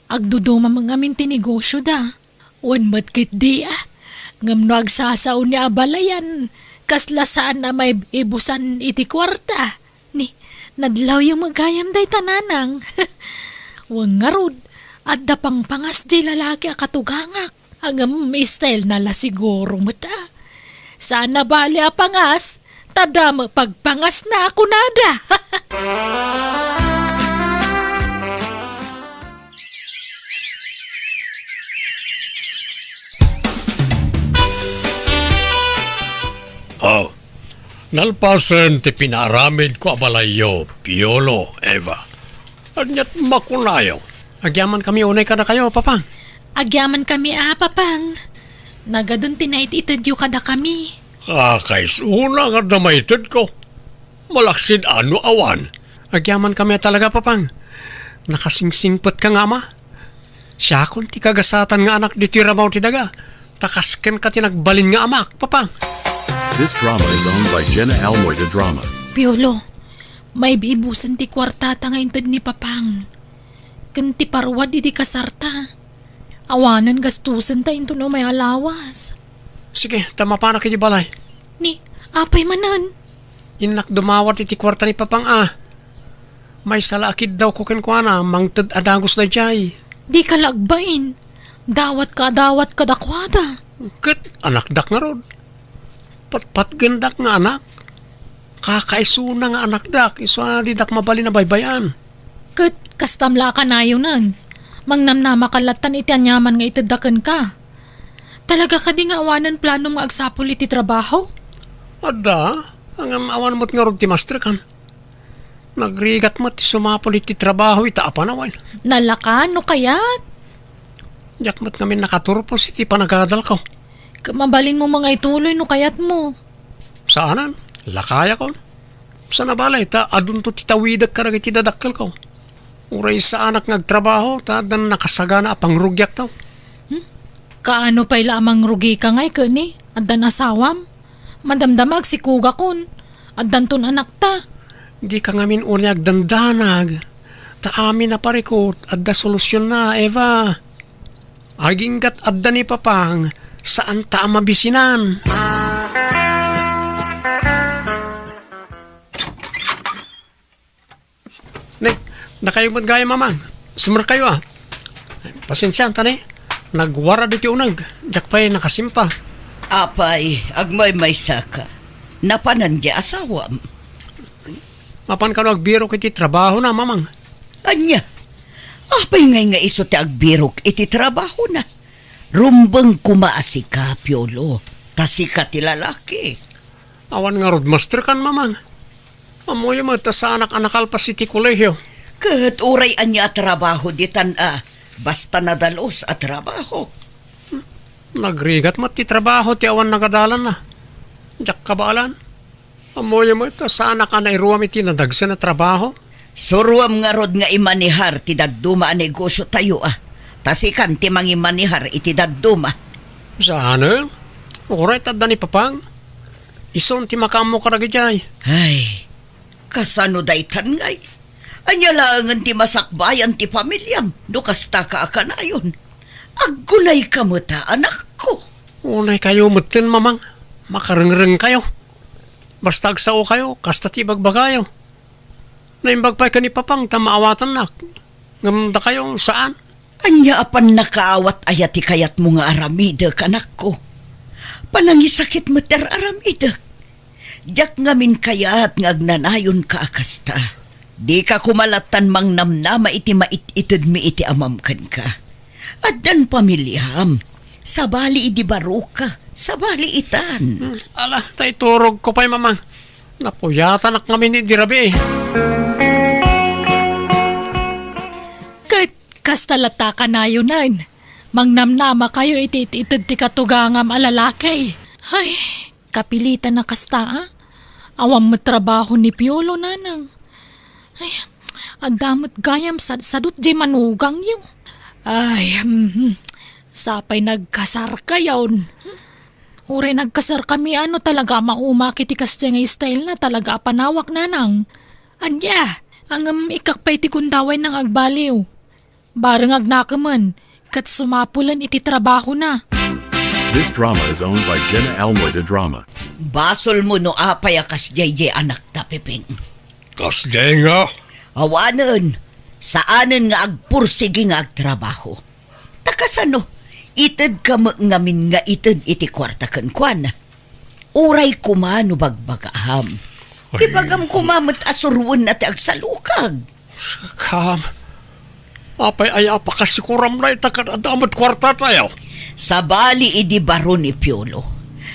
Agduduma met ngamin ti negosioda. Wen met ketdi a. Ngem no agsasao ni a balayan, kasla saan a maibusan iti kuarta. Ni, nadlawyo met gayam dayta, nanang. Wen ngarud, adda pangpangas diay lalaki a katugangak. Ngem style na la siguro met a. Saan a bali a pangas, ta damo pagpangasna a kunada. Nalpasen ti pinaaramidko a balayyo, Piolo, Eva. Ania't makunayo? Agyamankami unay kadakayo, Papang. Agyamankami a, Papang. Nagadun ti naititedyo kadakami. Kakaisuna nga adda maitedko. Malaksid a no awan. Agyamankami a talaga, Papang. Nakasingsingpetka nga ama. Siakon ti kagasatan nga anak ditoy rabaw ti daga. Ta kas kenka ti nagbalin nga amak, Papang. This drama is owned by Jenna Almoy de Drama. Piolo, maibibusen ti kuartata nga inted ni Papang. Ken ti parwad idi kasarta. Awanen gastosenta intono may alawas. Sige, ta mapanak iti balay. Ni, apay manen? Innak dumawat iti kuarta ni Papang a. Maysa la a kiddawko kenkuana, mangted a dagus daydiay. Dika la agbain. Dawatka a dawat kadakuada. Ket anakdak ngarud. Patpatgendak nga anak. Kakaisuna nga anakdak, isu a didak mabalin a baybay-an. Ket kastam la a kanayonen. Mangnamnamaka lattan iti aniaman nga itedda kenka. Talaga kadi nga awanen planom nga agsapul iti trabaho? Adda, ngem awan met ngarud ti masterkan. Nagrigat met ti sumapul iti trabaho ita a panawen. Nalaka no kayat? Diak met ngamin nakaturpos iti panagadalko. Ket mabalinmo nga ituloy no kayatmo. Saanen, lakayakon. Sana balay ta adunto ti tawidek kadagiti dadakkelko. Uray saanak nga agtrabaho ta addan nakasagana a pangrugiakto. Hmm? Kaano pay la a mangrugika ngay ket ni addan asawam? Madamdama agsikugakon. Addanton anakta. Dika ngamin unay agdandanag. Ta amin a parikut, adda solusionna, Eva. Aginggat adda ni Papang, saanta a mabisinan. Ne, dakayo met gayam, Mamang. Sumerkayo a. Pasensianta ne. Nagwarad iti uneg. Diak pay nakasimpa. Apay, agmaymaysaka. Napanan ti asawam? Mapan kano agbirok iti trabahona, Mamang. Ania? Apay ngay nga isu ti agbirok iti trabahona? Rumbeng koma a sika, Piolo, ta sika ti lalaki. Awan ngarud masterkan, Mamang. Ammoyo met ta saanak a nakalpas iti kolehio. Ket uray ania a trabaho ditan a, basta nadalus a trabaho. Nagrigat met ti trabaho ti awan nagadalanna. Diak kabaelan. Ammoyo met ta saanak a nairuam iti nadagsen a trabaho. Suroam ngarud nga imanehar ti dadduma a negosiotayo a. Ta sikan ti mangimanehar iti dadduma. Saanen? Uray ta adda ni Papang. Isun ti makaammo kadagiti ay. Ay, kasano daytan ngay? Ania laengen ti masakbayan ti familiam no kastaka a kanayon? Aggunayka met a, anakko. Unaykayo metten, Mamang. Makarengrengkayo. Basta agsaokayo, kasta ti ibagbagayo. Naimbag pay ken ni Papang ta maawatannak. Ngem dakayo, saan? Ania a pannakaawat aya ti kayatmo nga aramidek, anakko? Panangisakit met ti ar-aramidek. Diak ngamin kayat nga agnanayonka a kasta. Dika koma lattan mangnamnama iti mait-itedmi iti amam kenka. Addan pamiliam. Sabali idi baroka. Sabali itan. Hmm, ala, ta iturogko pay, Mamang. Napuyatanak ngamin idi rabii. Ket kasta latta kanayonen. Mangnamnamakayo iti it-ited ti katugangam a lalaki. Ay, kapilitan a kasta, a? Awan met trabaho ni Piolo, nanang. Ay, adda met gayam sadsadot diay manugangyo. Ay, mhm. Sapay nagkasarkayon. Uray nagkasarkami, ano, talaga a maumak iti kasdiay nga style na, talaga a panawak, nanang. Ania, ngem ikkak pay ti gundaway nang agbaliw. Bareng agnakemen, ket sumapulen iti trabahona. This drama is owned by Jenna Almoy de Drama. Basolmo no apay a kasdiay diay anakta, Pepeng. Kasdiay nga? Awanen, saanen nga agpursigi nga agtrabaho. Ta kasano, itedka met ngamin nga ited iti kuarta kenkuana. Uray koma no bagbagaam. Ay. Ibagam koma met a suroenna ti agsalukag. Sakam, apay aya a pakasikuram dayta ket adda met kuartatayo? Sabali idi baro ni Piolo.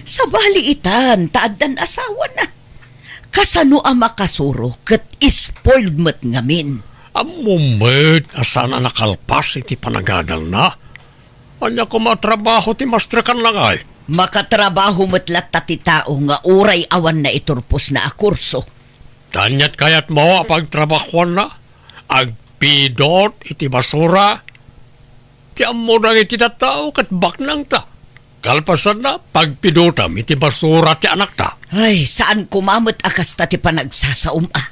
Sabali itan ta addan asawana. Kasano a makasuro ket spoiled met ngamin? Ammom met a saan a nakalpas iti panagadalna. Ania koma a trabaho ti masterkanna ngay? Makatrabaho met latta ti tao nga uray awan naiturposna a kurso. Ania ti kayatmo a pagtrabahoanna? Agpidot iti basura? Ti ammo dagiti tattao ket baknangta. Kalpasanna, pagpidotam iti basura ti anakta. Ay, saan koma met a kasta ti panagsasaom a.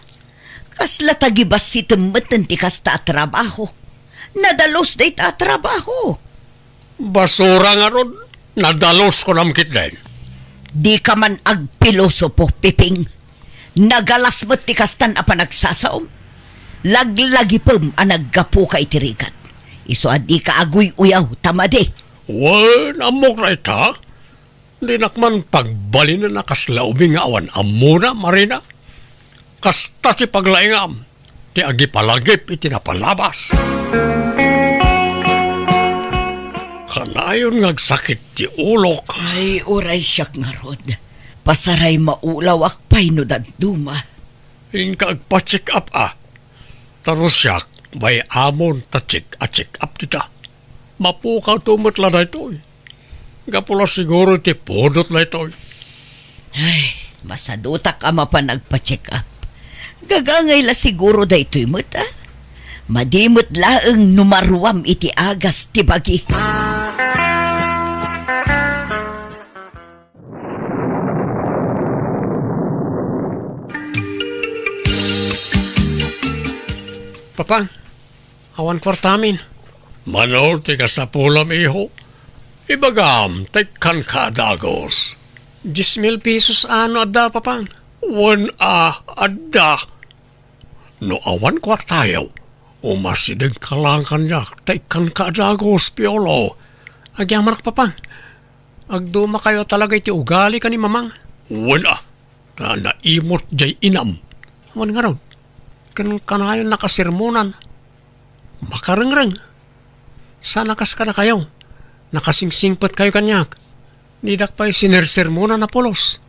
Kasla tagibassitem metten ti kasta a trabaho. Nadalus dayta a trabaho. Basura ngarud, nadalus kunam ketdin. Dika man agpilosopo, Piping. Nagalas met ti kastan a panagsasaom. Laglagipem a naggapuka iti rigat. Isu a dika aguy-uyaw, ta madi. Wen, ammok dayta. Dinak man pagbalinen a kasla ubing nga awan ammona, Marina. Kasta ti paglaingam ti agipalagip iti napalabas. Kanayon nga agsakit ti ulok. Ay, uray siak ngarud. Pasaray maulawak pay no dadduma. Inka agpa-check up a. Ta no siak, bay-amon ta check a check up dita. Mapukawto met la daytoy. Gapu la siguro iti pudot daytoy. Ay, masadutak a mapan agpa-check up. Gagangay la siguro daytoy met, a? Madi met laeng no maruam iti agas ti bagi. Papa, awan kuartamin. Mano ti kasapulam, iho? Ibagam, ta ikkanka a dagus. Dies mil pesos a no adda, Papa? Wen a, adda. No awan kuartayo, umasidegka laeng kaniak, ta ikkanka a dagus, Piolo. Agyamanak, Papa. Agdumakayo talaga iti ugali ken ni Mamang. Wen a, ta naimot jay inam. Wen ngarud, ken kanayon nakasermonan. Makarengreng. Saan a kas kadakayo, nakasingsingpetkayo kaniak. Didak pay sinersermonan a pulos.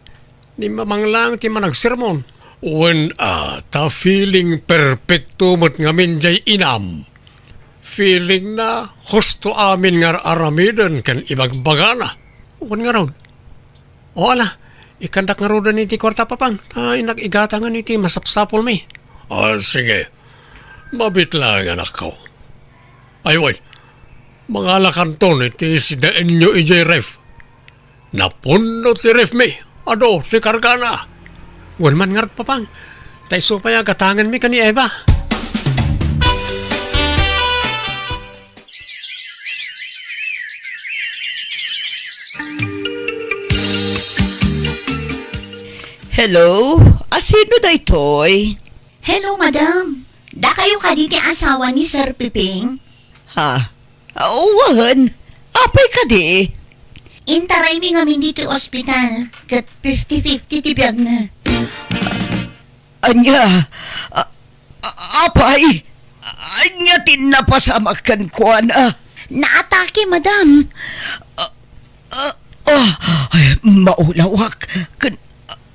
Ni Mamang laeng ti managsermon. Wen a, ta feeling perfecto met ngamin jay inam. Feeling na husto amin nga ar-aramiden ken ibagbagana. Wen ngarud. O ala, ikkandak ngaruden iti kuarta, Papang, ta innak igatangen iti masapsapulmi. Ah, sige. Mabit laeng, anakko. Ay, wen, mangalakanton iti sidaenyo idiay ref. Napunno ti refmi. Adu ti kargana. Wen man ngarud, Papang. Ta isu pay a gatangenmi ken ni Eva. Hello? A sino daytoy? Hello, madam. Dakayo kadi ti asawa ni Sir Piping? Ha? Awan. Apay kadi? Intaraymi ngamin ditoy ospital, ket fifty fifty ti biagna. Ania? A-, a-, apay? Ania ti napasamak kenkuana? Naatake, madam. A-, a-, a-, ay, maulawak. Ken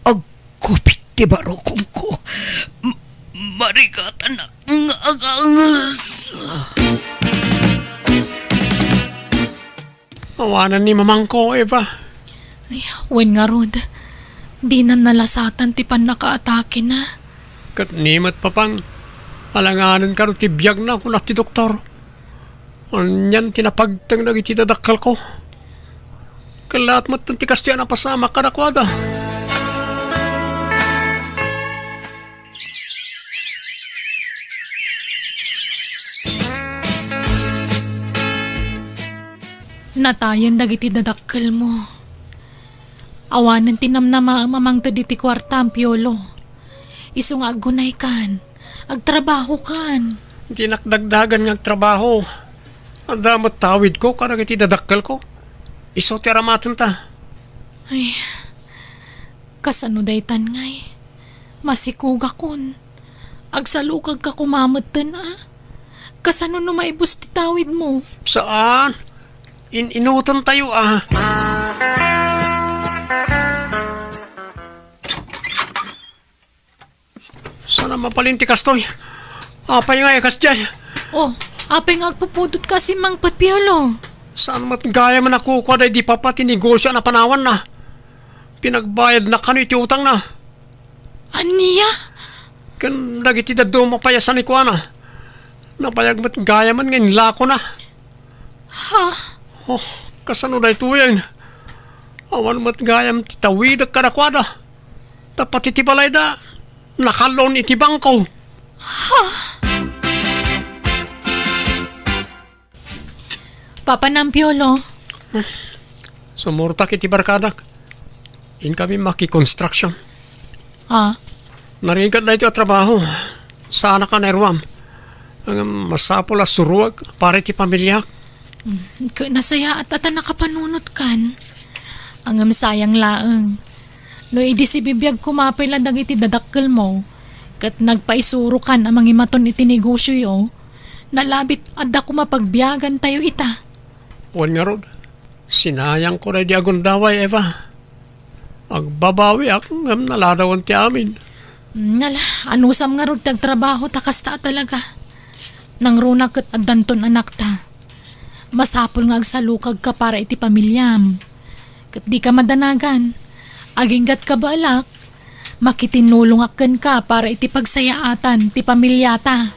Agkupit ti barukongko. M-, marigatan nga aganges. Awanan ni mamangko, Eva. Ay, wen ngarud, dinan nalasatan ti pannakaatakena. Ket ni met, Papang, alanganen kano ti biagna, kuna ti doktor. Anian ti napagteng dagiti dadakkelko? Kellaat metten ti kastoy a napasamak kadakuada. Natayen dagiti dadakkelmo. Awanen ti namnamaem a mangted iti kuartam, Piolo. Isu nga aggunaykan, agtrabahokan. Dinak dagdagan nga agtrabaho. Adda met tawidko kadagiti dadakkelko. Isu ti aramatenta. Ay, kasano daytan ngay? Masikogakon. Agsalukagka koma metten a. Kasano no maibus ti tawidmo? Saan? In-inutentayo a. Mabalin ti kastoy. Apay nga ikas diay? Oh, apay nga agpupudot ka a simmangpet, Piolo? Saan met gayam a kukua daydi papa ti negosio a napanawanna? Pinagbayadna kano iti utangna. Ania? Ken dagiti dadduma pay a sanikuana. Nabayag met gayamen nga inlakona. Ha? Oh, kasano daytoyen? Awan met gayam ti tawidek kadakuada. Ta pati ti balayda, nakal-on iti bangko. Ha? Papa Nampiolo. Sumurtak iti barkadak. Inkami makikonstruction. Ah? Narigat daytoy a trabaho. Saanak a nairuam. Ngem masapul a suruek para iti pamiliak. Mm, ket nasayaat a ta nakapanunotkan. Ngem sayang laeng. No idi sibibiag koma pay la dagiti dadakkelmo, ket nagpaisurokan a mangimaton iti negosioyo, nalabit adda koma pagbiagantayo ita. Wen ngarud, sinayangko daydi agundaway, Eva. Agbabawiak ngem naladawen ti amin. Ngala, anusam ngarud ti agtrabaho ta kasta a talaga. Nangruna ket addanton anakta. Masapul nga agsalukagka para iti pamiliam. Ket dika madanagan. Aginggatka baelak, makitinulongak kenka para iti pagsayaatan ti pamiliata.